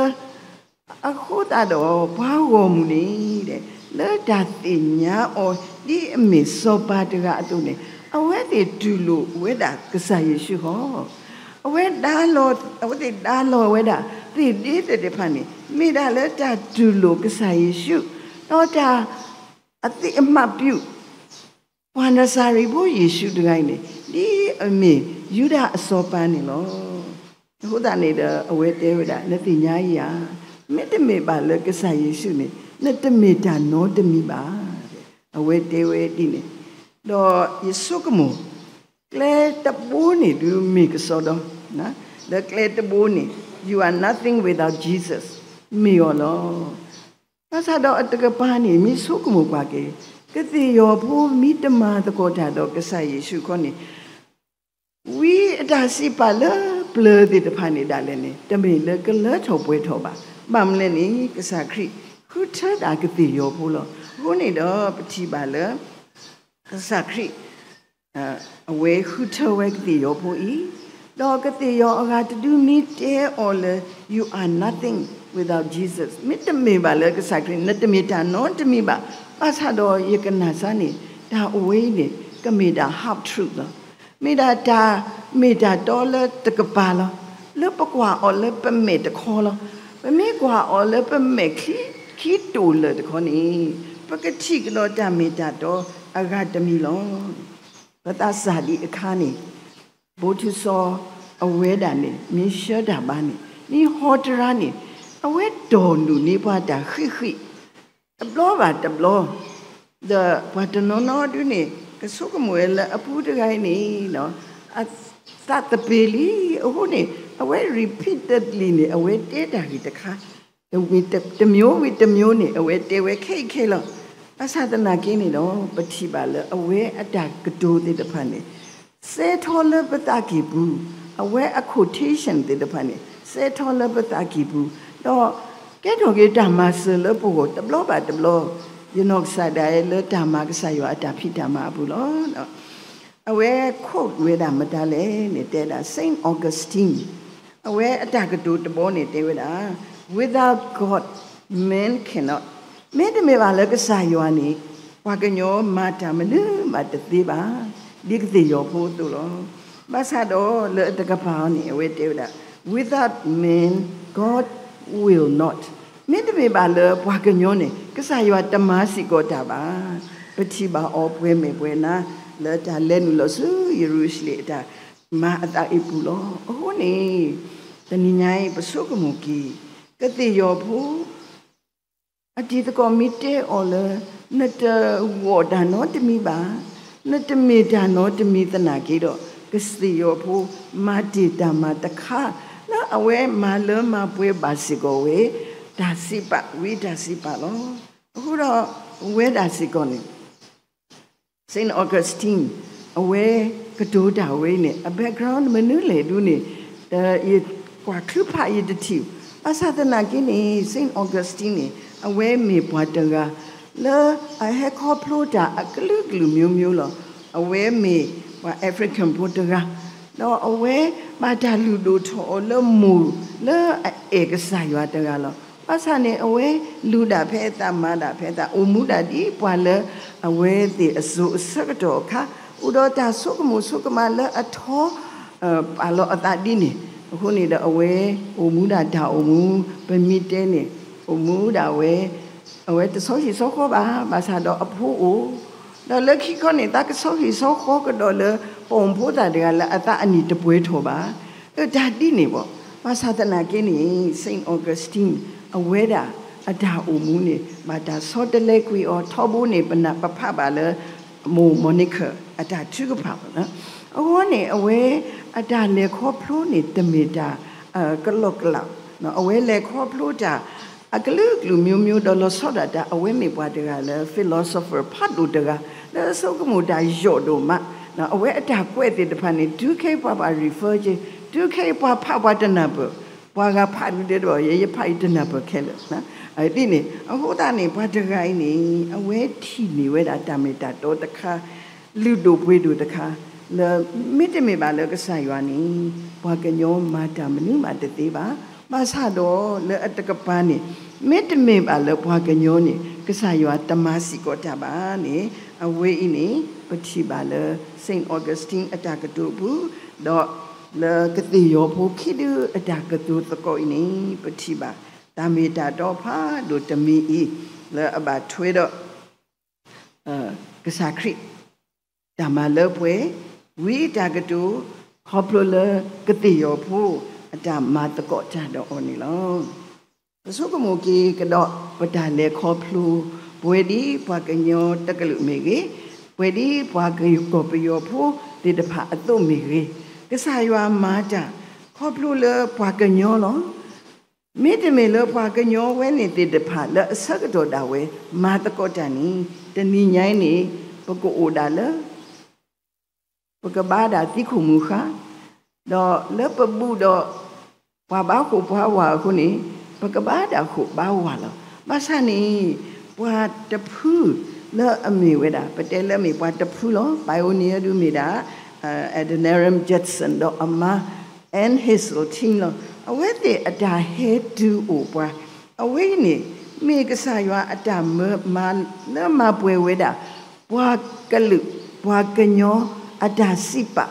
အဃိသတးဒီး ပှၤဂီၢ်မုၢ်န့ၣ်ဒီး လၢတၢ်သ့ၣ်ညါအီၤဒ်အမ့ၢ်စီၤပၤတဂၤအသိးန့ၣ် အဝဲသ့ၣ်တူၢ်လိာ်ဝဲဒၣ်ကစၢ်ယ့ၣ်ၡူးဃီ, အဝဲဒါလီၤ, အဝဲသ့ၣ်ဒါလီၤဝဲဒၣ် သ့ၣ်ဒ့သ့ၣ်တဖၣ်န့ၣ် မ့ၢ်ဒၣ်လၢတၢ်တူၢ်လိာ်ကစၢ်ယ့ၣ်ၡူး, ဒီးတၢ် အသ့ၣ်အမးပျုၢ် ပှၤနၤစၤရ့းဖိယ့ၣ်ၡူးတဂၤအံၤန့ၣ် ဒ်အမ့ၢ်ယူဒၤအစီၤပၤန့ၣ်လီၤ. အဃိသတးန့ၣ်ဒီး အဝဲတဲဝဲဒၣ် နသ့ၣ်ညါဧါ, မ့တမ့ၢ်ဘၣ်လၢကစၢ်ယ့ၣ်ၡူးန့ၣ် နတမ့ၢ်တၢ်နီတမံၤဘၣ်. အဝဲတဲဝဲဒ်န့ၣ်, ဒီးယဆိကမိၣ် ကျဲတဘိန့ၣ်ဒုးမ့ၢ်ကစီဒီ, လၢကျဲတဘိန့ၣ် you are nothing without Jesus မ့ၢ်အီၤလီၤ. ဘၣ်ဆၣ်ဒီးအတကပၤန့ၣ် မ့ၢ်ဆိကမိၣ်ကွၢ်က့ၤ ကသ့ၣ်ယီၤဖိမ့ၢ်တမၤသကိးတၢ်ဒီးကစၢ်ယ့ၣ်ၡူးခီန့ၣ် ဝံအတၢ်စံးပာ်လၢပျၢၤသ့ၣ်တဖၣ်န့ၣ်ဒၣ်လဲာ်န့ၣ် တမ့ၢ်လၢကလၢထီၣ်ပှဲၤထီၣ်ဘၣ်. ဘၣ်မနုၤလဲၣ်န့ၣ် ကစၢ်ခရံာ်ဃုထၢဒၣ်ကသ့ၣ်ယီၤဖိလီၤ. အဃိန့ၣ်ဒီးပထံၣ်ဘၣ်လၢ ကစၢ်ခရံာ် အဝဲဃုထၢဝဲကသ့ၣ်ယီၤဖိအံၤ, ဒီးကသ့ၣ်ယီၤအဂၤတဒုမ့ၢ်တဲအီၤလၢ you are nothing without Jesus မ့တမ့ၢ်ဘၣ်လၢကစၢ်ခရံာ် နတမ့ၢ်တၢ်နီတမံၤဘၣ်. ဘၣ်ဆၣ်ဒီးယကနၣ်စၢ်န့ၣ် တၢ်အိၣ်ဝဲအံၤန့ၣ် ကမ့ၢ်ဒၣ် half truth လီၤ. မ့ၢ်ဒၣ်တၢ်မ့ၢ်တၢ်တီလၢတကပၤလီၤ. လၢပကွၢ်အီၤလၢပမဲာ်တခီလီၤ. ပမ့ၢ်ကွၢ်အီၤလၢပမဲာ်ချံခံတိာ်လၢာ်တခီန့ၣ် ပကထံၣ်ကဒီးတၢ်မ့ၢ်တၢ်တီအဂၤတမံၤလီၤ. ပသးစၢ်ဒံးအခါန့ၣ် ဘိထုစီအဝဲဒၣ်န့ၣ် မ့ၢ်ဆှၢတၢ်ဘါန့ၣ် မ့ၢ်ဟီတရါန့ၣ် အဝဲတီၢ်ဒိၣ်န့ၢ်ပှၤတၢ်ဃံးဃံး တဘျီဘၣ်တဘျီ, ဒီးပှၤတနီၤနီၤဒုန့ၣ် ကဆိကမိၣ်ဝဲလၢအပူၤတဂၤအံၤန့ၣ် အသးသပ့ၤလံ. အဃိန့ၣ် အဝဲ repeatedly န့ၣ် အဝဲတဲတၢ်ဂ့ၢ်တခါ တမျိုးဝံၤတမျိုးန့ၣ် အဝဲတဲဝဲခဲအံၤခဲလီၤ. ဘၣ်ဆၣ်သနာ်က့န့ၣ်ဒီး ပထံၣ်ဘၣ်လၢအဝဲအတၢ်ကတိၤသ့ၣ်တဖၣ်န့ၣ် စဲထီၣ်လၢပသးကံၢ်ပူၤ, အဝဲအ quotation သ့ၣ်တဖၣ်န့ၣ် စဲထီၣ်လၢပသးကံၢ်ပူၤ, ဒီးကဲထီၣ်က့ၤတၢ်မၤစၢၤလၢပဂီၢ်တဘျီဘၣ်တဘျီ, ယနီၢ်ကစၢ်ဒၣ်ယဲလၢတၢ်မၤကစၢ်ယွၤအတၢ်ဖံးတၢ်မၤအပူၤလီၤ. အဝဲ quote ဝဲဒၣ်မတၤလဲၣ်န့ၣ် တဲဒၣ် Saint Augustine အဝဲအတၢ်ကတိၤတဘီန့ၣ်တဲဝဲဒၣ် without God, man cannot. မ့တမ့ၢ်ဘၣ်လၢကစၢ်ယွၤန့ၣ် ပှၤကညီမၤတၢ်မနုၤမးတသ့ဘၣ်, ဒ်ကသ့ၣ်ယီၤဖိအသိးလီၤ. ဘၣ်ဆၣ်ဒီးလၢအတကပၤအီၤန့ၣ် အဝဲတဲဝဲဒၣ် without man, God will not. မ့တမ့ၢ်ဘၣ်လၢပှၤကညီန့ၣ် ကစၢ်ယွၤတမၤစ့ၢ်ကီးတၢ်ဘၣ်. ပထံၣ်ဘၣ်အီၤပှဲၤမဲာ်ပှဲၤနါ လၢတၢ်လဲၤနုာ်လီၤဆူယရူၤၡလ့ၣ်အတၢ်မၤအသးအံၤပူၤလီၤ. အဃိန့ၣ် တနံၤညါအံၤ ပဆိကမိၣ်က့ၤ ကသ့ၣ်ယီၤဖိ အတံၤသကိးမ့ၢ်တဲအီၤလၢ နတဂီၢ်တၢ်နီတမံၤဘၣ်, နတမ့ၢ်တၢ်နီတမံၤသနာ်က့ဒီး ကသ့ၣ်ယီၤဖိမၤတ့ၢ်တၢ်မၤတခါ လၢအဝဲမၤလၢမၤပှဲၤဘၣ်စ့ၢ်ကီးဝဲ တၢ်စံးပာ် ဝံတၢ်စံးပာ်လီၤ. အဃိဒီး အဝဲဒၣ်စ့ၢ်ကီးန့ၣ် Saint Augustine အဝဲကတိၤတၢ်ဝဲအံၤန့ၣ် အ background မနုၤလဲၣ်ဒ်န့ၣ် ယကွၢ်ချုးဖးယတထံၣ်, ဘၣ်ဆၣ်သနာ်က့န့ၣ် Saint Augustine န့ၣ် အဝဲမ့ၢ်ပှၤတဂၤ လၢအဟဲခီဖျိတၢ်အကလုာ်ကလုာ်မျိုးမျိုးလီၤ. အဝဲမ့ၢ်ပှၤ African ဖိတဂၤ ဒီးအဝဲဘၣ်တၢ်လုၢ်ဒိၣ်ထီၣ်အီၤလၢမိၢ်လၢအအဲၣ်ကစၢ်ယွၤတဂၤလီၤ. ဘၣ်ဆၣ်န့ၣ် အဝဲလုၢ်ဒၣ်ဖဲအသး မၤဒၣ်ဖဲအသး အိၣ်မူဒၣ်ဒ်ပှၤလၢအဝဲသ့ၣ်အစိၤအဆၢကတီၢ်အခါ အိၣ်ဒီးတၢ်ဆိကမိၣ်ဆိကမးလၢအထီ ပာ်လီၤအသးဒ်န့ၣ်, အဃိန့ၣ်ဒီးအဝဲအိၣ်မူဒၣ်တၢ်အိၣ်မူ ပမ့ၢ်တဲန့ၣ် အိၣ်မူဒၣ်ဝဲ အဝဲတဆီဟံၣ်ဆီဃီဘၣ်, ဘၣ်ဆၣ်ဒီးအဖိအိၣ်, ဒီးလၢခံခီန့ၣ် သးကဆီဟံၣ်ဆီဃီကဒီးလၢ ပအိၣ်ဖိသၣ်တဂၤလၢအသးအနံၣ်တပှဲၤထီၣ်ဘၣ်. အတၢ်ဒ်န့ၣ်ဘၣ်. ဘၣ်ဆၣ်သနာ်က့န့ၣ် Saint Augustine အဝဲဒၣ်အတၢ်အိၣ်မူန့ၣ် ဘၣ်တၢ်ဆီတလဲကွံာ်အီၤ ထီဘိန့ၣ် ပနၢ်ပဖးဘၣ်လၢ မိၢ် Monica အတၢ်ထုကဖၣ်ဘၣ်. အဃိန့ၣ် အဝဲအတၢ်လဲၤခီဖျိန့ၣ် တမ့ၢ်တၢ်ကလီကလး, အဝဲလဲၤခီဖျိတၢ် အကလုာ်ကလုာ်မျိုးမျိုး ဒီးလီၤဆီဒၣ်တၢ် အဝဲမ့ၢ်ပှၤတဂၤလၢ philosopher ဖးဒိၣ်တဂၤ လၢအဆိကမိၣ်တၢ်ယိာ်ဒိၣ်မး, အဝဲအတၢ်ကွဲးသ့ၣ်တဖၣ်န့ၣ် တုၤခဲအံၤပှၤဘၣ် refer က့ၤ, တုၤခဲအံၤပှၤဖးပှၤတနၢ်ပၢၢ်, ပှၤဂၤဖးဒုးတဲတဘၣ် ယဲယဖးအံၤတနၢ်ပၢၢ်ခဲလၢာ်, ဒ်န့ၣ် အဃိသတးန့ၣ် ပှၤတဂၤအံၤန့ၣ် အဝဲထံၣ်န့ၢ်ဝဲဒၣ်တၢ်မ့ၢ်တၢ်တီတခါ လုၢ်ဒိၣ်ပှ့ၤဒိၣ်တခါ လၢမ့တမ့ၢ်ဘၣ်လၢကစၢ်ယွၤန့ၣ် ပှၤကညီမၤတၢ်မနုၤမးတသ့ဘၣ်. ဘၣ်ဆၣ်ဒီးလၢအတကပၤန့ၣ် မ့တမ့ၢ်ဘၣ်လၢပှၤကညီန့ၣ် ကစၢ်ယွၤတမၤစ့ၢ်ကီးတၢ်ဘၣ်န့ၣ် အဝဲအံၤန့ၣ် ပထံၣ်ဘၣ်လၢ Saint Augustine အတၢ်ကတိၤအပူၤ, ဒီးလၢကသ့ၣ်ယီၤဖိခံဒုအတၢ်ကတိၤသကိးအံၤန့ၣ် ပထံၣ်ဘၣ် တၢ်မ့ၢ်တၢ်တီဖးဒိၣ်တမံၤအံၤ လၢအဘၣ်ထွဲဒီး ကစၢ်ခရံာ် တၢ်မၤလၢပှဲၤ ဝံတၢ်ကတိၤ ခီဖျိလၢကသ့ၣ်ယီၤဖိ အတၢ်မၤသကိးတၢ်ဒီးအီၤန့ၣ်လီၤ. ပဆိကမိၣ်က့ၤကဒီး ပတၢ်လဲၤခီဖျိ ပဝဲဒ်ပှၤကညီတကလုာ်မ့ၢ်ဂ့ၤ, ပဝဲဒ်ပှၤကီၢ်ပယီၤဖိသ့ၣ်တဖၣ်အသိးမ့ၢ်ဂ့ၤ, ကစၢ်ယွၤမၤတၢ် ခီဖျိလၢပှၤကညီလီၤ. မ့တမ့ၢ်လၢပှၤကညီဝဲန့ၣ်သ့ၣ်တဖၣ်လၢအဆၢကတီၢ်ဒၣ်ဝဲ မၤသကိးတၢ်န့ၣ် တနံၤညါအံၤန့ၣ် ပကအိၣ်ဒၣ်လၢ ပကဘါဒၣ်သံခိၣ်မုၢ်ဃါ, ဒီးလၢပဘူးဒီး ပှၤဘါဃိာ်ပှၤဝးအဃိန့ၣ် ပကဘါဒၣ်ဃိာ်ဘါဝးလီၤ. ဘၣ်ဆၣ်န့ၣ် ပှၤတဖုလၢအမ့ၢ်ဝဲဒၣ် ပတဲလၢမ့ၢ်ပှၤတဖုလီၤ. pioneer ဒုးမ့ၢ်ဒၣ် Adoniram Judson ဒီးအမါ Anne Hazeltine လီၤ. အဝဲသ့ၣ်အတၢ်ဟဲတုၤအိၣ်ပှၤ အဝဲအံၤန့ၣ် မ့ၢ်ကစၢ်ယွၤအတၢ်မၤလၢမၤပှဲၤဝဲဒၣ် ပှၤကလုာ် ပှၤကညီအတၢ်စံးပာ်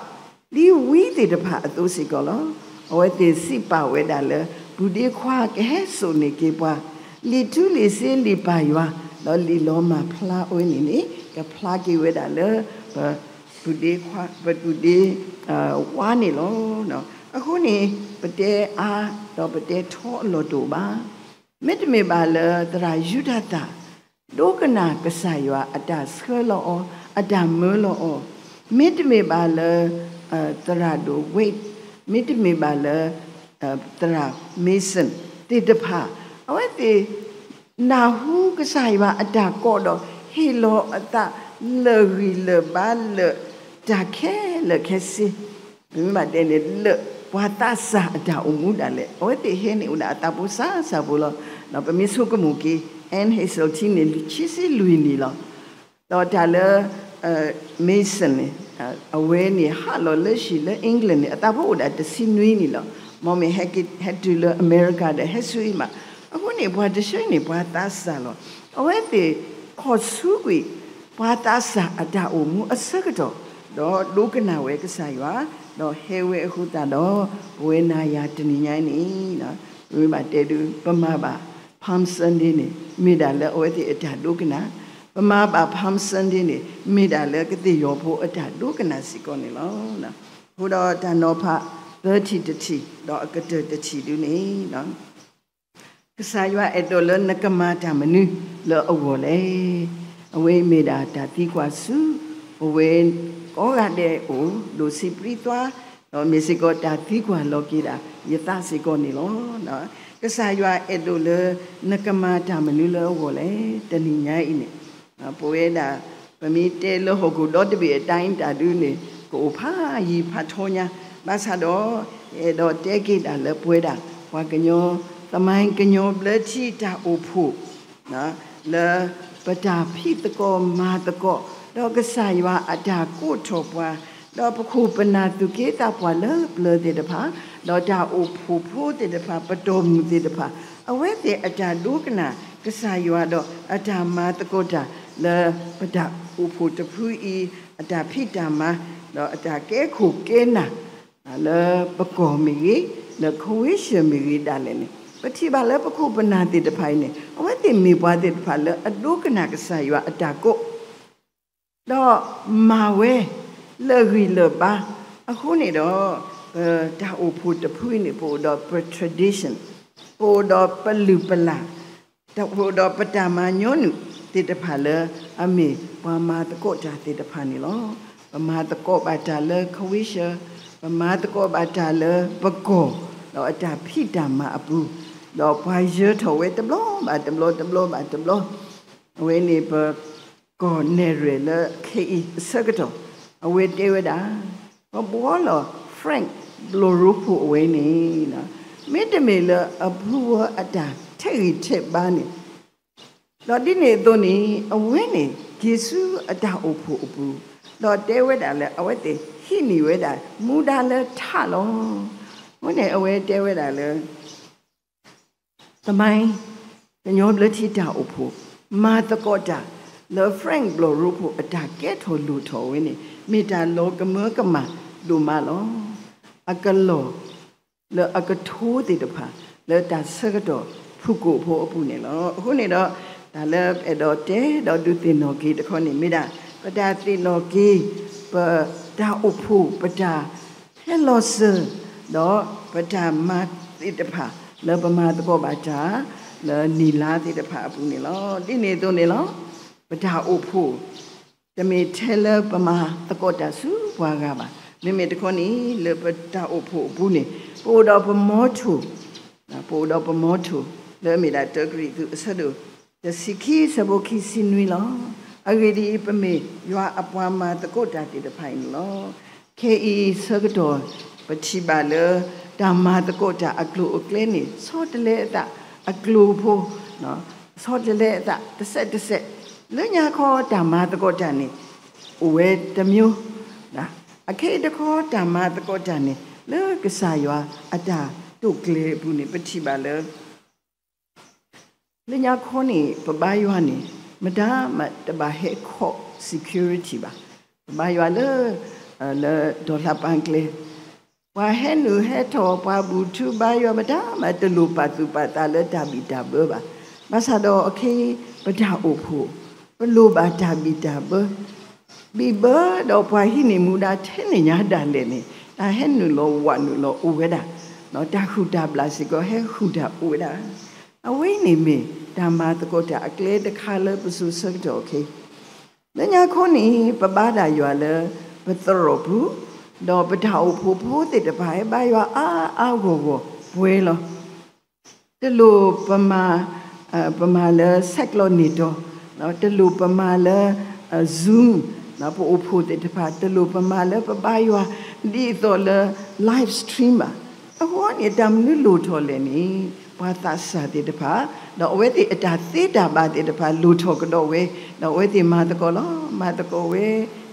ဒ်ဝံသ့ၣ်တဖၣ်အသိးစ့ၢ်ကီးလီၤ. အဝဲသ့ၣ်စံးပာ်ဝဲဒၣ်လၢ ပုၢ်ဒ့ခွါကဟဲစိာ်န့ၢ်က့ၤပှၤ လံာ်ထူလံာ်စ့လံာ်ပၢ်ယွၤ ဒီးလံာ်လီၤမၢ်ဖျါအဝဲန့ၣ်န့ၣ် ကဖျါက့ၤဝဲဒၣ်လၢ ပပုၢ်ဒ့ခွါ ပပုၢ်ဒ့ ဝါန့ၣ်လီၤ. အဃိန့ၣ် ပတဲအါ ဒီးပတဲထီအလီၢ်တအိၣ်ဘၣ်. မ့တမ့ၢ်ဘၣ်လၢသရၣ်ယူဒၤသၣ် ဒိကနၣ်ကစၢ်ယွၤအတၢ်ဆှၢလီၤအီၤ အတၢ်မၢလီၤအီၤ, မ့တမ့ၢ်ဘၣ်လၢ သရၣ်ဒိၣ်ဝ့ၣ်, မ့တမ့ၢ်ဘၣ်လၢ သရၣ် Mason သ့ၣ်တဖၣ် အဝဲသ့ၣ် နၢ်ဟူကစၢ်ယွၤအတၢ်ကိးဒီး ဟ့ၣ်လီၤအသးလၢာ်ဂံၢ်လၢာ်ဘါလၢာ် တၢ်ခဲလၢာ်ခဲဆ့ ပမ့ၢ်ဘၣ်တဲန့ၣ် လၢာ်ပှၤသးစၢ်အတၢ်အိၣ်မူဒၣ်လဲာ် အဝဲသ့ၣ်ဟဲန့ၣ်အိၣ်ဒၣ်အသးဖိစၢ်စၢ်ဖိလီၤ. ပမ့ၢ်ဆိကမိၣ်က့ၤ Anne Hazeltine န့ၣ် ခံဆံလွံၢ်နံၣ်လီၤ. ဒီးတၢ်လၢ Mason န့ၣ် အဝဲန့ၣ်ဟးလီၤလၢဟံၣ်လၢ England န့ၣ် အသးဖိအိၣ်ဒၣ်တဆံနွံနံၣ်လီၤ. မ်မ့ၢ်ဟဲတုၤလၢအမဲရကၤဒီး ဟဲဆူအံၤမး အဃိန့ၣ် ပှၤတဆၢအံၤန့ၣ် ပှၤသးစၢ်လီၤ. အဝဲသ့ၣ်ခီၣ်ဆူကွံာ် ပှၤသးစၢ်အတၢ်အိၣ်မူအဆၢကတီၢ်, ဒီးဒိကနၣ်ဝဲကစၢ်ယွၤ, ဒီးဟဲဝဲအဃိသတးဒီး ပဝဲနၤယၤတနံၤညါအံၤန့ၣ် ပမ့ၢ်ဘၣ်တဲဒုး ပမၤဘၣ် Palm Sunday န့ၣ် မ့ၢ်ဒၣ်လၢအဝဲသ့ၣ်အတၢ်ဒိကနၣ်, ပမၤဘၣ် Palm Sunday န့ၣ် မ့ၢ်ဒၣ်လၢကသ့ၣ်ယီၤဖိအတၢ်ဒိကနၣ်စ့ၢ်ကီးန့ၣ်လီၤ. အဃိဒီးတၢ်နီၤဖး သၢထံၣ်တထံၣ် ဒီးအကတၢၢ်တထံၣ်ဒုန့ၣ် ကစၢ်ယွၤအဲၣ်ဒိးလၢနကမၤတၢ်မနုၤလၢအဂီၢ်လဲၣ်. အဝဲအံၤမ့ၢ်ဒၣ်တၢ်သံကွၢ်ဆူ ပဝဲကိးဂၤဒဲးအအိၣ် ဒိၣ်ဆံးပြံသွါ, ဒီးမ့ၢ်စ့ၢ်ကီးတၢ်သံကွၢ်လီၤက့ၤဒၣ်ယသးစ့ၢ်ကီးန့ၣ်လီၤ. ကစၢ်ယွၤအဲၣ်ဒိးလၢ နကမၤတၢ်မနုၤလၢအဂီၢ်လဲၣ်. တနံၤညါအံၤန့ၣ် ပဝဲဒၣ် ပမ့ၢ်တဲလၢဟီၣ်ခိၣ်ဒီတဘ့ၣ်အတၢ်အံၤတၢ်ဒုန့ၣ် ကအိၣ်ဖးယံၤဖးထီညါ, ဘၣ်ဆၣ်ဒီး အဲၣ်ဒိးတဲက့ၤဒၣ်လၢပဝဲဒၣ် ပှၤကညီ သမိုင်းကညီဘျၢထံတၢ်အိၣ်ဖှိၣ် လၢပတၢ်ဖံးသကိးမၤသကိး ဒီးကစၢ်ယွၤအတၢ်ကိးထီၣ်ပှၤ, ဒီးပခိၣ်ပနၢ်သူၣ်က့သးပှၢ်လၢပျၢၤသ့ၣ်တဖၣ်, ဒီးတၢ်အိၣ်ဖှိၣ်ဖိသ့ၣ်တဖၣ် ပတီၢ်မုၢ်သ့ၣ်တဖၣ်, အဝဲသ့ၣ်အတၢ်ဒိကနၣ်ကစၢ်ယွၤဒီးအတၢ်မၤသကိးတၢ် လၢပတၢ်အိၣ်ဖှိၣ်တဖုအံၤ အတၢ်ဖံးတၢ်မၤ ဒီးအတၢ်ကဲခိၣ်ကဲနၢ် လၢပကီၢ်မ့ၢ်ဂ့ၤ, လၢ Croatia မ့ၢ်ဂ့ၤဒၣ်လဲာ်န့ၣ် ပထံၣ်ဘၣ်လၢပခိၣ်ပနၢ်သ့ၣ်တဖၣ်အံၤန့ၣ် အဝဲသ့ၣ်မ့ၢ်ပှၤသ့ၣ်တဖၣ်လၢအဒိကနၣ်ကစၢ်ယွၤအတၢ်ကိး ဒီးမၤဝဲလၢဂံၢ်လၢဘါ, အဃိန့ၣ်ဒီး ပတၢ်အိၣ်ဖှိၣ်တဖုအံၤန့ၣ် ပအိၣ်ဒီးပ tradition, ပအိၣ်ဒီးပလုၢ်ပလၢ်, ပအိၣ်ဒီးပတၢ်မၤညီနုၢ်သ့ၣ်တဖၣ်လၢအမ့ၢ်ပှၤမၤသကိးတၢ်သ့ၣ်တဖၣ်န့ၣ်လီၤ. ပမၤသကိးဘၣ်တၢ်လၢ Croatia, ပမၤသကိးဘၣ်တၢ်လၢပကီၢ်, ဒီးအတၢ်ဖံးတၢ်မၤအပူၤ, ဒီးပှၤယၢၤထီၣ်ဝဲတဘျီဘၣ်တဘျီ တဘျီဘၣ်တဘျီ, အဝဲန့ၣ်ပ ကီၢ်နဲၣ်ရွဲၣ်လၢခဲအံၤအဆၢကတီၢ်, အဝဲတဲဝဲဒၣ်, ပဘှီလီၤ Frank ဘျီၣ်ရိဖှိၣ်အဝဲန့ၣ်, မ့တမ့ၢ်လၢအဖုဝဲအတၢ်ထဲးဂံၢ်ထဲးဘါန့ၣ်, ဒီးဒ်န့ၣ်အသိးန့ၣ် အဝဲန့ၣ် က့ၤဆူအတၢ်အိၣ်ဖှိၣ်အပူၤ, ဒီးတဲဝဲဒၣ်လၢအဝဲသ့ၣ်ဟံးန့ၢ်ဝဲဒၣ် မူဒါလၢထးလီၤ. အဃိန့ၣ် အဝဲတဲဝဲဒၣ်လၢ သမိုင်း ကညီဘျၢထံတၢ်အိၣ်ဖှိၣ် မၤသကိးတၢ်လၢ Frank ဘျီၣ်ရိဖှိၣ်အတၢ်ကဲထီၣ်လိၣ်ထီၣ်ဝဲန့ၣ် မ့ၢ်တၢ်လီၤကမၢကမၣ်ဒိၣ်မးလီၤ. အကလီၢ်လၢအကထိသ့ၣ်တဖၣ် လၢတၢ်ဆၢကတီၢ်ဖုၣ်ကိာ်ဖိအပူၤန့ၣ်လီၤ. အဃိန့ၣ်ဒီး တၢ်လၢအဲၣ်ဒိးတဲဒီးဒုးသ့ၣ်နီၣ်က့ၤတခီန့ၣ်မ့ၢ်ဒၣ် ပတၢ်သ့ၣ်နီၣ်က့ၤ ပတၢ်အိၣ်ဖှိၣ် ပတၢ် ဟဲလီၤစၢၤ ဒီးပတၢ်မၤသ့ၣ်တဖၣ် လၢပမၤသကိးဘၣ်တၢ် လၢနံၣ်လါသ့ၣ်တဖၣ်အပူၤန့ၣ်လီၤ. ဒ်န့ၣ်အသိးန့ၣ်လီၤ. ပတၢ်အိၣ်ဖှိၣ် တမ့ၢ်ထဲလၢပမၤသကိးတၢ်ဆူပှၤဂၤဘၣ်. မ့မ့ၢ်တခီန့ၣ် လၢပတၢ်အိၣ်ဖှိၣ်အပူၤန့ၣ် ပအိၣ်ဒီးပမီထိၣ် ပအိၣ်ဒီးပမီထိၣ် လၢအမ့ၢ်ဒၣ်တၢကရံၣ်သူးအဆၢဒိၣ် တဆံခံ ဆၢဖိခံဆံနွံလီၤ. အဂ့ၢ်ဒ်အံၤ, ပမ့ၢ်ယွၤအပှၤမၤသကိးတၢ်သ့ၣ်တဖၣ်အံၤန့ၣ်လီၤ. ခဲအံၤဆၢကတီၢ် ပထံၣ်ဘၣ်လၢ တၢ်မၤသကိးတၢ်အကျိၤအကျဲန့ၣ် ဆီတလဲအသး အကျိၤဖိ ဆီတလဲအသး တစဲးတစဲး လၢညါခီတၢ်မၤသကိးတၢ်န့ၣ် အိၣ်ဝဲတမျိုး အခဲအံၤတခီတၢ်မၤသကိးတၢ်န့ၣ် လၢကစၢ်ယွၤအတၢ်တိာ်ကျဲၤအပူၤန့ၣ် ပထံၣ်ဘၣ်လၢ လၢညါခီန့ၣ် ပဘါယွၤန့ၣ် မတၤမးတဘၣ်ဟဲခီ security ဘၣ်. ပဘါယွၤလၢ လၢ dollar ပၢ်ကျဲ ပှၤဟဲနုာ်ဟဲထီၣ် ပှၤဘူၣ်ထူဘါယွၤ မတၤမးတလိၣ်ပာ်သူၣ်ပာ်သးလၢတၢ်ဘံၣ်တၢ်ဘၢဘၣ်. ဘၣ်ဆၣ်ဒီးအခဲအံၤ ပတၢ်အိၣ်ဖှိၣ် ပလိၣ်ဘၣ်တၢ်ဘံၣ်တၢ်ဘၢ ဘံၣ်ဘၢဒီးပှၤဟံးန့ၢ်မူဒါထဲန့ၣ်ညါဒၣ်လဲာ်န့ၣ် တၢ်ဟဲနုာ်လီၤဝးနုာ်လီၤအိၣ်ဝဲဒၣ်, တၢ်ဃုၣ်တၢ်ဘျၣ်စ့ၢ်ကီးဟဲဃုၣ်တၢ်အိၣ်ဝဲဒၣ်. အဝဲန့ၣ်မ့ၢ်တၢ်မၤသကိးတၢ်အကျဲတခါလၢပစိၤဆၢကတီၢ်အခဲအံၤ လၢညါခီန့ၣ် ပဘါဒၣ်ယွၤလၢ ပသရိာ်ပူၤ, ဒီးပတၢ်အိၣ်ဖှိၣ်ဖိသ့ၣ်တဖၣ် ဟဲဘါယွၤအါအါဂီၢ်ဂီၢ်ပှဲၤလီၤ. တလိၣ်ပမၤ, ပမၤလၢဆဲးကျိးန့ၢ်တီၤ, တလိၣ်ပမၤလၢ Zoom, ပအိၣ်ဖှိၣ်သ့ၣ်တဖၣ် တလိၣ်ပမၤလၢပဘါယွၤ ဒ်သိးလၢ live stream ဘၣ်. အဃိန့ၣ် တၢ်မနုၤလိၣ်ထီၣ်လဲၣ်န့ၣ် ပှၤသးစၢ်သ့ၣ်တဖၣ် ဒီးအဝဲသ့ၣ်အတၢ်သ့တၢ်ဘၣ်သ့ၣ်တဖၣ်လိၣ်ထီၣ်ကဒီးဝဲ, ဒီးအဝဲသ့ၣ်မၤသကိးလီၤ. မၤသကိးဝဲ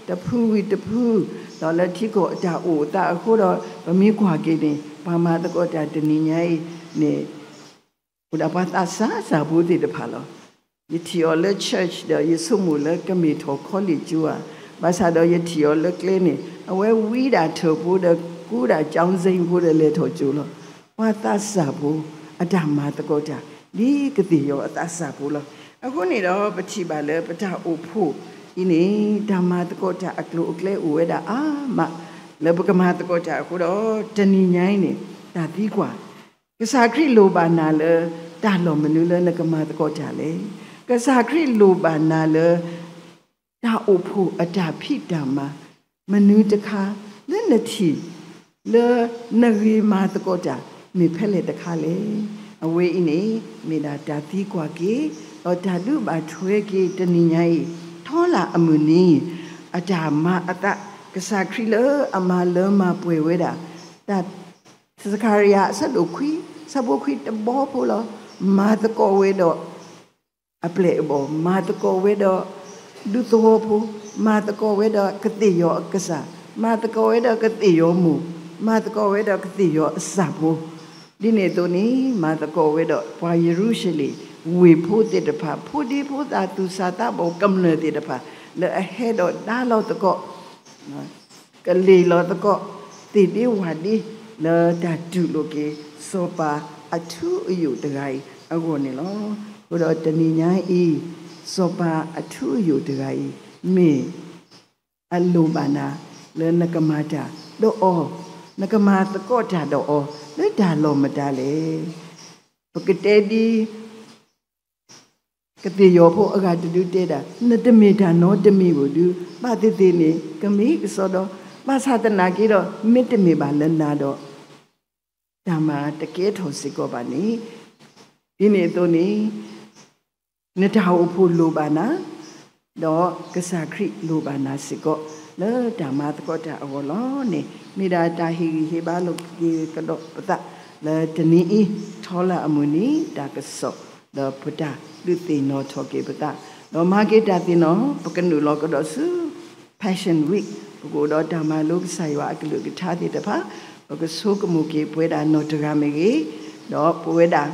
တဖုဝံၤတဖု, ဒီးလၢထံကီၢ်အတၢ်အိၣ်အသးအဃိဒီး ပမ့ၢ်ကွၢ်က့ၤန့ၣ် ပှၤမၤသကိးတၢ်တနံၤညါအံၤန့ၣ် အိၣ်ဒၣ်ပှၤသးစၢ်စၢ်ဖိသ့ၣ်တဖၣ်လီၤ. ယထံၣ်အီၤလၢ church ဒီး ယဆိကမိၣ်လၢကမ့ၢ်ထီၣ် college ကၠိဧါ, ဘၣ်ဆၣ်ဒီးယထံၣ်အီၤလၢကျဲန့ၣ် အဝဲဝံဒၣ်ထၢၣ်ဖိဒီးကူဒၣ် ကျောင်းဆင်း ဖိဒီးလဲၤထီၣ်ကၠိလီၤ. ပှၤသးစၢ်ဖိ အတၢ်မၤသကိးတၢ် ဒ်ကသ့ၣ်ယီၤအသးစၢ်ဖိလီၤ. အဃိန့ၣ်ဒီး ပထံၣ်ဘၣ်လၢပတၢ်အိၣ်ဖှိၣ်အံၤန့ၣ် တၢ်မၤသကိးတၢ်အကျိၤအကျဲအိၣ်ဝဲဒၣ်အါမး လၢပကမၤသကိးတၢ်အဃိဒီး တနံၤညါအံၤန့ၣ် တၢ်သံကွၢ် ကစၢ်ခရံာ်လိၣ်ဘၣ်နၤလၢ တၢ်လီၢ်မနုၤလၢနကမၤသကိးတၢ်လဲၣ်. ကစၢ်ခရံာ်လိၣ်ဘၣ်နၤလၢ တၢ်အိၣ်ဖှိၣ်အတၢ်ဖံးတၢ်မၤ မနုၤတခါ လၢနထံၣ် လၢနဂ့ၤမၤသကိးတၢ် မ့ၢ်ဖဲလဲၣ်တခါလဲၣ်. အဝဲအံၤန့ၣ် မ့ၢ်ဒၣ်တၢ်သံကွၢ်က့ၤ ဒီးတၢ်ဒုးဘၣ်ထွဲက့ၤတနံၤညါအံၤ ထီလၢ်အမုၢ်နံၤ အတၢ်မၤအသး ကစၢ်ခရံာ်လၢအမၤလၢမၤပှဲၤဝဲဒၣ် တၢ် စကၤရယၤ အဆၢဒိၣ်ခွံ ဆၢဖိခွံတဘီဖိလီၤ. မၤသကိးဝဲဒီး အပျဲၢ်အဘီၣ်, မၤသကိးဝဲဒီး ဒူသဝီဖိ, မၤသကိးဝဲဒီးကသ့ၣ်ယီၤအကစၢ်, မၤသကိးဝဲဒီးကသ့ၣ်ယီၤမိၢ်, မၤသကိးဝဲဒီးကသ့ၣ်ယီၤအစၢ်ဖိ, ဒ်န့ၣ်အသိးန့ၣ် မၤသကိးဝဲဒီးပှၤယရူၤၡလ့ၣ် ဝ့ၢ်ဖိသ့ၣ်တဖၣ်, ဖိဒံဖိသၣ်, သူၣ်စၢ်သးဘီၣ်, ကမျၢၢ်သ့ၣ်တဖၣ် လၢအဟဲဒီးဒါလီၤသကိး ကလ့ၢ်လီၤသကိး သ့ၣ်ဒ့ဝၣ်ဒ့ လၢတၢ်တူၢ်လိာ်က့ၤ စီၤပၤအထူအယိာ်တဂၤအံၤအဂီၢ်န့ၣ်လီၤ. အဃိဒီးတနံၤညါအံၤ စီၤပၤအထူအယိာ်တဂၤအံၤ မ့ၢ်အလိၣ်ဘၣ်နၤ လၢနကမၤတၢ်ဒီးအီၤ, နကမၤသကိးတၢ်ဒီးအီၤ လၢတၢ်လီၢ်မတၤလဲၣ်. ပကတဲဒ် ကသ့ၣ်ယီၤဖိအဂၤတဒုတဲဒၣ်, နတမ့ၢ်တၢ်နီတမံၤဧိၤဒုး ဘၣ်သ့ၣ်သ့ၣ်န့ၣ် ကမ့ၢ်ကစီဒီ, ဘၣ်ဆၣ်သနာ်က့ဒီး မ့တမ့ၢ်ဘၣ်လၢနၤဒီး တၢ်မၤတကဲထီၣ်စ့ၢ်ကီးဘၣ်န့ၣ်, ဒ်န့ၣ်အသိးန့ၣ် နတၢ်အိၣ်ဖှိၣ်လိၣ်ဘၣ်နၤ, ဒီးကစၢ်ခရံာ်လိၣ်ဘၣ်နၤစ့ၢ်ကီး လၢတၢ်မၤသကိးတၢ်အဂီၢ်လီၤန့ၣ် မ့ၢ်ဒၣ်တၢ်ဟ့ၣ်ဂံၢ်ဟ့ၣ်ဘါလိာ်က့ၤကဒီးပသး လၢတနံၤအံၤ ထီလၢအမုၢ်နံၤ တၢ်ကစီၣ် ဒီးပတၢ်ဒုးသ့ၣ်နီၣ်ထီၣ်က့ၤပသး, ဒီးမၤက့ၤတၢ်သ့ၣ်နီၣ် ပကနုာ်လီၤကဒီးဆူ Passion Week ပကအိၣ်ဒီးတၢ်မၤလိကစၢ်ယွၤအကလုၢ်ကထါသ့ၣ်တဖၣ်, ပကဆိကမိၣ်က့ၤပဝဲဒၣ်နီၢ်တဂၤမ့ၢ်ဂ့ၤ, ဒီးပဝဲဒၣ်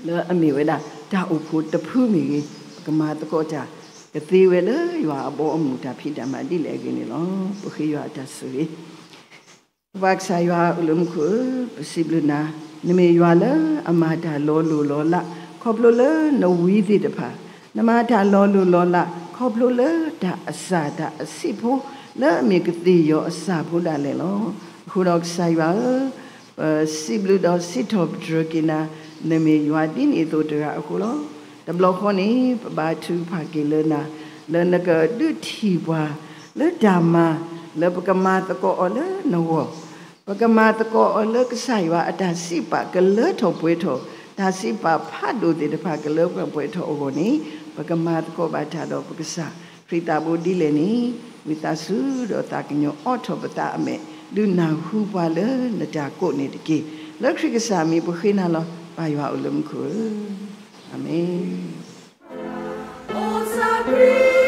လၢအမ့ၢ်ဝဲဒၣ် တၢ်အိၣ်ဖှိၣ်တဖုမ့ၢ်ဂ့ၤ, ပကမၤသကိးတၢ် ကသ့ဝဲလၢယွၤအဘီအမုၢ်တၢ်ဖံးတၢ်မၤဒ်လဲၣ်အဂ့ၢ်န့ၣ်လီၤ. ပဃ့ယွၤအတၢ်ဆိၣ်ဂ့ၤ ပပၢ်ကစၢ်ယွၤအိၣ်လၢမူခိၣ်ဧၢ, ပစံးဘျုးနၤ, နမ့ၢ်ယွၤလၢအမၤတၢ်လီၤလိၢ်လီၤလး ခီဖျိလၢနဝံသ့ၣ်တဖၣ်, နမၤတၢ်လီၤလိၢ်လီၤလး ခီဖျိလၢတၢ်အစၢ်တၢ်အဆံးဖိ လၢအမ့ၢ်ကသ့ၣ်ယီၤအစၢ်ဖိဒၣ်လဲာ်လီၤ. အဃိဒီးကစၢ်ယွၤဧၢ, ပစံးဘျုးဒီးစံးထီၣ်ပတြၢၤက့ၤနၤ, နမ့ၢ်ယွၤဒ်န့ၣ်အသိးတဂၤအဃိလီၤ. တဘျီဃီန့ၣ် ပဘါထုကဖၣ်က့ၤလၢနၤ, လၢနကဒုးထံၣ်ပှၤ လၢတၢ်မၤ လၢပကမၤသကိးအီၤလၢနဂီၢ်, ပကမၤသကိးအီၤလၢကစၢ်ယွၤအတၢ်စံးပာ်ကလၢထီၣ်ပှဲၤထီၣ်, တၢ်စံးပာ်ဖးဒိၣ်သ့ၣ်တဖၣ်ကလၢထီၣ်ပှဲၤထီၣ်အဂီၢ်န့ၣ်, ပကမၤသကိးဘၣ်တၢ်ဒီးပကစၢ်, ခရံာ်သးဘိဒ်လဲၣ်န့ၣ်, ဝံသးစူၤဒီးသးကညီၤအိးထီၣ်ပသးအမဲာ်, ဒုးနၢ်ဟူပှၤလၢနတၢ်ကိးန့ၣ်တက့ၢ်. လၢခရံာ်ကစၢ်မံၤပဃ့နၤလီၤ. ပၢ်ယွၤအိၣ်လၢမူခိၣ်ဧၢ, အၤမ့ၣ်.